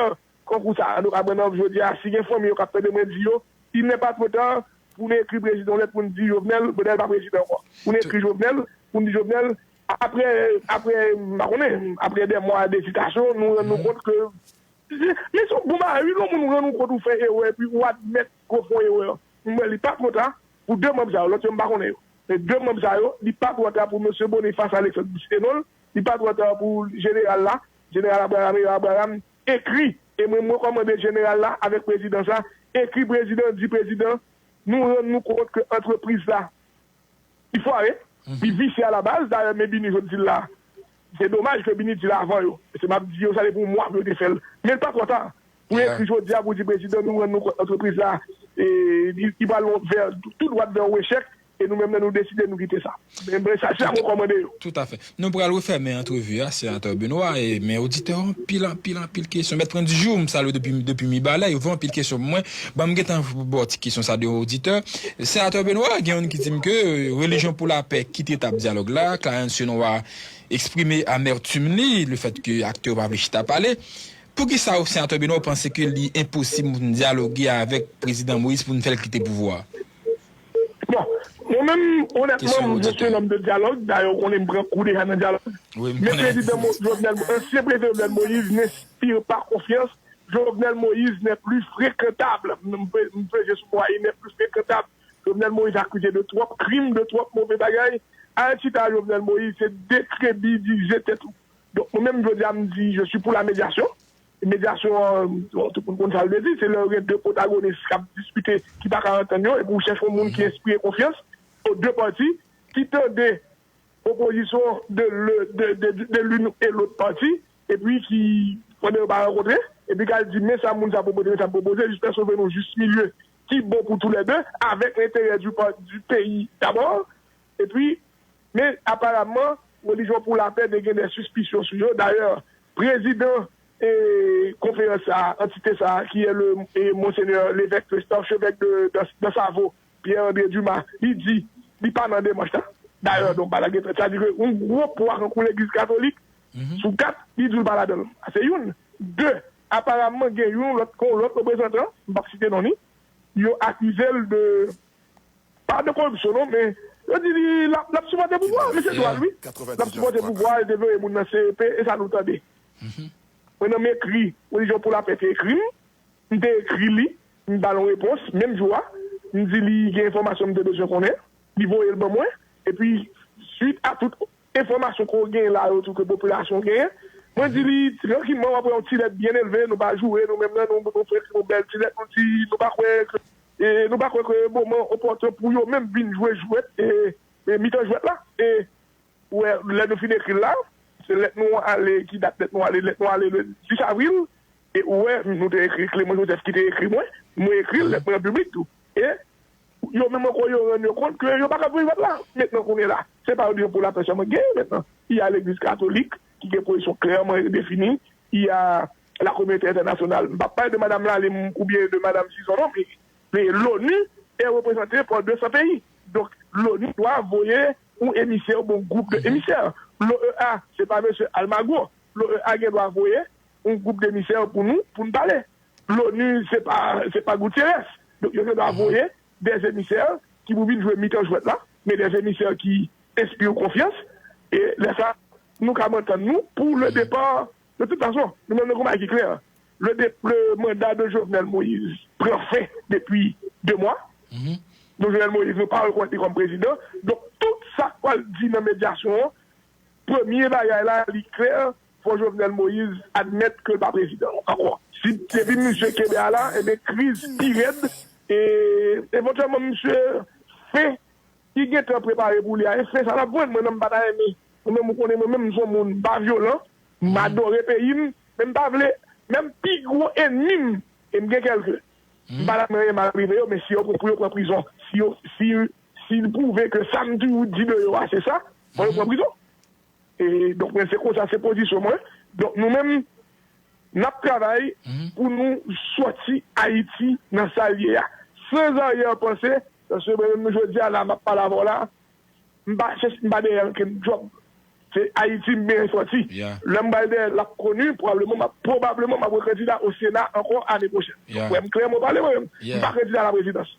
konkou sa. Antouka, mwen nan jodi a, si gen fanmi yo k ap tande mwen di yo, il n'est pas trop tard pou n ekri prezidan yon lèt pou n di Jovenel, Jovenel pa prezidan ankò. Pou n ekri Jovenel, pou n di Jovenel, apre, apre, m pa konnen, apre des mois d'hésitation, nou rann nou kont ke Men se yon bon bagay, wi, lè yon moun rann ou kont ou fè erè, epi ou admèt ke w fè yon erè. Mwen, li pa twò ta pou de manm sa yo, lòt yo m pa konnen yo. Men de manm sa yo, li pa twò ta pou mesye Boniface Alexandre m site non l, li pa twò ta pou jeneral la, jeneral Abraham, Abraham ekri, e mwen, m rekòmande jeneral la avèk prezidan sa, ekri prezidan, di prezidan, nou rann nou kont ke antrepriz la, li fware, li visye alabaz. Dayè, men Bini jodi la, se domaj ke Bini di l avan yo. Se m ap di yo, sa depi yon mwa pou yo te fè l. Men l pa twò ta. Pou ekri jodi a, pou di prezidan, nou rann nou kont antrepriz la, e, li, li pral vè, tou dwat vè yon echèk, e nou menm, lè nou deside, nou kite sa. Men, men sa, se sa m rekòmande yo. Toutafè. Nou pral refèmen antrevi a, Senatè Benoît, e, men oditè yo, anpil, anpil, anpil kesyon. Mèt Randy Jou, m salye depi, depi Mibalè, yo voye anpil kesyon pou mwen. Ban m gentan ba w ti kesyon sa de yon oditè. Senatè Benoît, gen youn ki di m ke, e, Relijyon pou Lapè kite tab dyalòg la. Clarence Senoir eksprime amètim li, lefètke aktè yo pa vle chita pale. Poukisa, Senatè Benoît, w panse ke li enposib pou n dyaloge avèk Prezidan Moïse pou n fè l kite pouvwa a? Bon, mwen menm, onètman, je suis un homme de dialogue. Dayè, ou konnen m pran kou deja nan dyalòg. Men prezidan Mo-, Jovenel, ansyen prezidan Jovenel Moïse n'inspire pas confiance. Jovenel Moïse n'est plus fréquentable. M pe-, m peze sou mo a, il n'est plus fréquentable. Jovenel Moïse akize de twòp krim, de twòp move bagay. Al chita Jovenel Moïse, se dekrebilize tèt ou. Donk, mwen menm, jodi a, m di, je suis pour la médiation. Medyasyon an, bon, tout moun konn sa l vle di, se lè w gen de pwotagonis k ap diskite, ki pa ka antann yo, epi w chèche yon moun ki enspire konfyans o de pati, ki tande pwopozisyon de le, de, de, de l'une et l'autre partie, epi ki, pandan yo pa rankontre, epi k al di, men sa moun sa pwopoze, men sa m pwopoze, jiskaske w jwenn yon jis milye ki bon pou toulède, avèk lenterè du pa-, du peyi dabò, epi, men, aparamman, Relijyon pou Lapè te gen de sispisyon sou yo. Dayè, prezidan, e, konferans sa a, antite sa a, ki est le, e, Monseigneur l'évêque Christophe, archevêque de, de, de Savo, Pierre André Dumas, li di li pa nan demach la. Dayè, donk, pa lage fèt. Sa di ke yon gwo pwa kankou legliz katolik, sou kat, li di l pa ladan l. Sa se youn. De, aparamman, gen yon lòt, yon lòt reprezantan, m p ap site non li, yo akize l de, pa de koripsyon non, men yo di li l ap, l ap sipòte pouvwa, men se dwa l, wi. L ap sipòte pouvwa, li te voye moun nan C E P, e sa nou tande. Mwen nan m ekri, Religion pour la Paix te ekri m, m te ekri li, m ba l yon repons, menm jou a, m di li gen enfòmasyon m te bezwen konnen, li voye l ban mwen, epi, swit a tout enfòmasyon ke w genyen la yo tou ke popilasyon genyen, mwen di li, trankilman, w ap wè yon ti lèt byen elve, nou pa joure, nou menm nan, nou, nou fè yon bèl ti lèt, nou di, nou pa kwè ke, e, nou pa kwè ke moman opòtèn pou yo menm vin jwe jwèt, e, e mitan jwèt la, e, ou wè, lè nou fin ekri l la, se lèt nou ale, ki dat lèt nou ale, lèt nou ale le dis avril, e ou wè, nou te ekri, Clément Joseph ki te ekri mwen, mwen ekri l, lèt mwen an piblik tou. E yo menm ankò, yo rann yo kont ke yo pa ka voye lòt la. Mentnan kounye la, se pa Religion pour la Paix sèlman k genyen mentnan. Il y a legliz katolik ki gen pozisyon klèman defini, il y a la kominote entènasyonal. M p ap pale de Madanm Lalime oubyen de Madanm Sison non, men, men l'ONU est représentée par deux cents pays. Donk, l'ONU dwa voye yon emisè, oubyen yon gwoup de emisè. L'OEA, se pa mesye Almagro. L'OEA gen dwa voye yon gwoup de emisè pou nou, pou n pale. L'ONU, se pa, se pa Gutierrez. Donk, yo gen dwa voye des émissaires ki pou vin jwe mitan jwèt la, men des émissaires ki enspire konfyans. E lè sa, nou ka antann nou pour le départ. De toute façon, nou menm nou gen yon bagay ki klè. Le, dé- le mandat de Jovenel Moïse pran fen depi de mwa. Donk, Jovenel Moïse, nou pa rekonèt li kòm prezidan. Donk, tout sa k pral di nan medyasyon an, premye bagay la, li klè, fò Jovenel Moïse admèt ke l pa prezidan ankò. Si depi misye kenbe a la, ebyen, kriz pi rèd, e evantyèlman, misye, fen ki gentan prepare pou li a, e fen sa l ap jwenn. Mwen menm, m pa ta renmen. Mwen menm, ou konnen, mwen menm, m se yon moun, m pa vyolan, m adore peyi m, men m pa vle, menm pi gwo ènmi m, e m gen kèlke, m pa ta renmen anyen mal rive yo, men si yo, pou yo pran prizon, si yo, si, si l pwouve ke sa m toujou di de yo a, se sa, fò yo pran prizon. E, donk, mwen, se konsa, se pozisyon mwen. Donk, nou menm, n ap travay pou nou sòti Ayiti nan sa l ye a. Sans arrière pensée, paske mwen menm, jodi a la, m ap pale avè w la, m pa chèche, m pa dèyè ankenn djòb. Se Ayiti m benyen sòti. Lè m pral dèyè l, l ap koni, pwobableman, m ap, pwobableman, m ap rekandida o Sena ankò ane pwochèn. Donk, wè, m klè, mwen pale mwen menm. M pa kandida a la prezidans.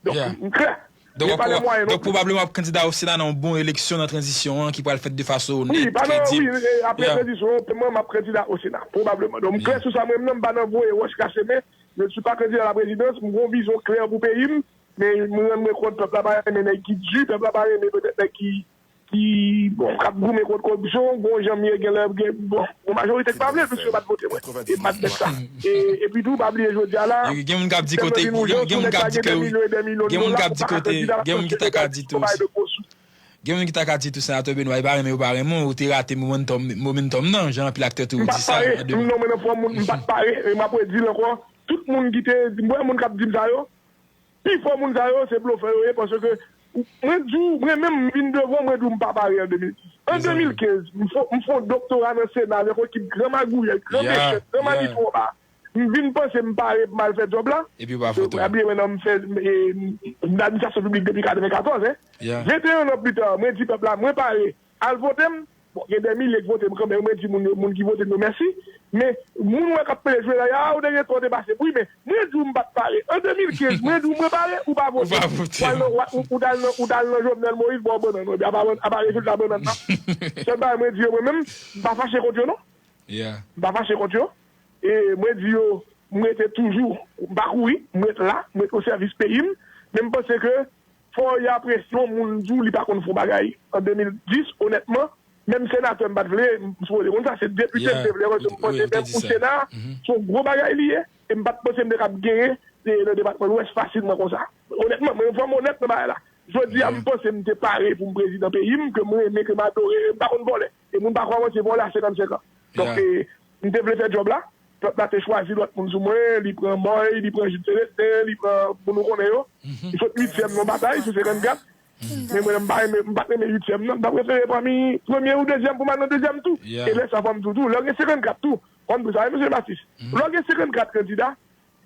Donk, m klè. Donk, pwobableman w ap kandida o Sena nan yon bon eleksyon nan tranzisyon an ki pral fèt de fason onèt, kredib. Wi, apre tranzisyon an, mwen, m ap kandida o Sena, pwobableman. Donk, m klè sou sa, mwen menm, m pa nan voye wòch krache men, je ne suis pas candidat à la présidence, m gen yon vizyon klè pou peyi m, men m rann mwen kont pèp la pa renmen nèg ki di, pèp la pa renmen petèt nèg ki ki, bon, k ap goumen kont koripsyon, gon jan m ye genlè, gen, bon, gon majorite k pa vle, piske yo pa t vote mwen. E m pa t fè sa. E, epi tou, pa bliye jodi a la, gen moun k ap di kote, gen, gen moun k ap di ke, gen moun k ap di kote, gen moun ki ta ka di tou, gen moun ki ta ka di tou, Senatè Benoît, yo pa renmen, yo pa renmen w, ou te rate momentum, momentum nan, jan anpil aktè tou di sa. M pa t pare, m nonmen nan fò moun, m pa t pare, e m ap redi l ankò, tout moun ki te, m wè moun k ap di m sa yo, Pifò moun sa yo, se blofè yo ye, paske mwen di w, mwen menm, m vin devan w, mwen di w m pa pare an de mil dis. An de mil kenz, m fè, m fè yon doktora nan Sena avèk yon ekip gran magouyè, gran mechan, gran manipwòba. M vin panse m pare pou m al fè djòb la. Epi w pa vote. Yo pa bliye mwen nan m fè, e, m nan administrasyon piblik depi katrevenkatòz, en. Venteyen an pita, mwen di pèp la, mwen pare. Al vote m. Bon, gen dè milye k vote m kanmenm, mwen di moun yo, moun ki vote m yo mèsi. Men, moun wè k ap pede jwe la, y a, ou te gen tan w te pase pou wi, men mwen di w m pa t pare. An de mil kenz, mwen di w mwen pare, ou pa vote. Ou pa vote. Ou al nan, ou, ou t al nan, ou t al nan Jovenel Moïse, ba w bannann, wi, apa, apa rezilta bannann nan. Sèl bagay mwen di yo, mwen menm, m pa fache kont yo, non. M pa fache kont yo. E mwen di yo, m rete toujou, m pa kouri, m ret la, m ret o sèvis peyi m. Men m panse ke fò y apresye yon moun di w li pa konn fè yon bagay. An de mil dis, onètman, menm senatè m pa t vle, m sipoze konn sa, se depite m te vle, paske m panse menm pou Sena, se yon gwo bagay li ye, e m pa t panse m te kab genyen, e, nan depatman Lwès fasilman konsa. Onètman, mwen, fò m onèt nan bagay la. Jodi a, m panse m te pare pou m prezidan peyi m, ke m renmen, ke m adore, m pa konn vòlè. E moun pa kwè mwen se vòlè a senkannsenk an. Donk, e, m te vle fè djòb la, pèp la te chwazi lòt moun sou mwen, li pran Mòy, li pran Jude Celestin, li pran moun ou konnen yo. M sot uityèm nan batay sou senkannkat. Men mwen, m pa renmen, m pa t renmen uityèm nan. M ta prefere pami premye ou dezyèm pou m al nan dezyèm tou. E lè sa, fò m di w tou, lè w gen senkannkat tou, fò m di w sa, wi, mesye Batis. Lè w gen senkannkat kandida,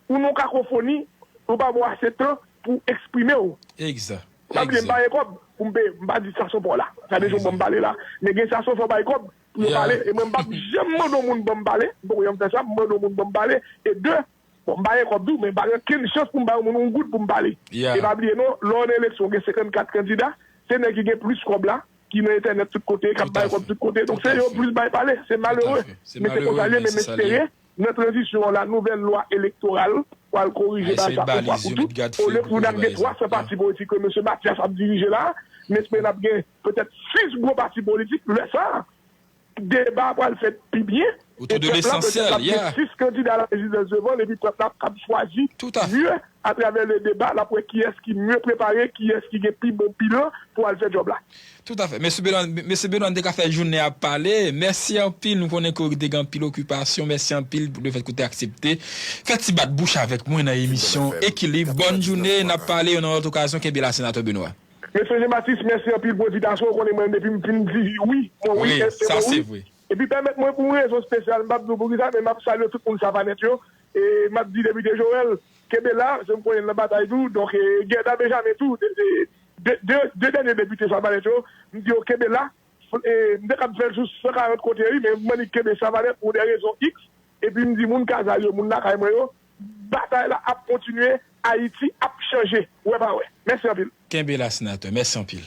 ou nan kakofoni, ou pa ba w ase tan pou w eksprime w. Egzak. Pa bliye, m pa gen kòb pou m peye, m pa di sa se yon pa w la. Sa de jou ban m pale la. Men gen sa se yon fò bay kòb pou yo pale. E mwen, m p ap janm mande yon moun ban m pale. M poko janm fè sa, m mande yon moun ban m pale. E de, bon, m pa gen kòb tou, men m pa gen okenn chans pou m bay yon moun yon goud pou m pale. E pa bliye non, lè w nan eleksyon, gen senkannkat kandida, se nèg ki gen plis kòb la, ki nan entènèt tout kote, k ap bay kòb tout kote. Donk, se yo plis bay pale. Se malere. Men se konsa l ye, men m espere, nan tranzisyon an, la nouvèl lwa elektoral pral korije bagay sa yon fwa pou tout. Olye pou n ap gen twa san pati politik ke mesye Mathias ap dirije la, m espere n ap gen petèt sis gwo pati politik. Lè sa a, deba a pral fèt pi byen. E pèp la, petèt, l ap gen sis kandida a la prezidans devan l, epi pèp la ap kab chwazi mye atravè le deba, l ap wè kiyès ki mye prepare, kiyès ki gen pi bon bilan pou al fè djòb la. Toutafè. Mesye Benoît, Mesye Benoît, n te ka fè jounen ap pale. Mèsi anpil. Nou konnen ke w te gen anpil okipasyon. Mèsi anpil pou lefèt ke w te aksepte fè ti bat bouch avèk mwen nan emisyon Ekilib. Bòn jounen. N ap pale yon nan lòt okazyon. Kenbe la, Senatè Benoît. Mesye Jean Baptiste, mèsi anpil pou envitasyon. Ou konnen mwen, depi m fin di wi, mwen wi, e se mwen wi. Epi pèmèt mwen pou yon rezon espesyal, m p ap di w poukisa, men m ap salye tout moun Savanèt yo. E m ap di Depite Joel, kenbe la, se m konnen l nan batay tou. Donk, e, Guerda Benjamin tou, de, de, de, de dènye depite Savanèt yo, m di yo kenbe la. E, m te kab fè l sou san karant kote, wi, men m annik kenbe Savanèt pou de rezon X. Epi m di moun Kazal yo, moun lakay mwen yo, batay la ap kontinye, Ayiti ap chanje, wè pa wè. Mèsi anpil. Kenbe la, Senatè. Mèsi anpil.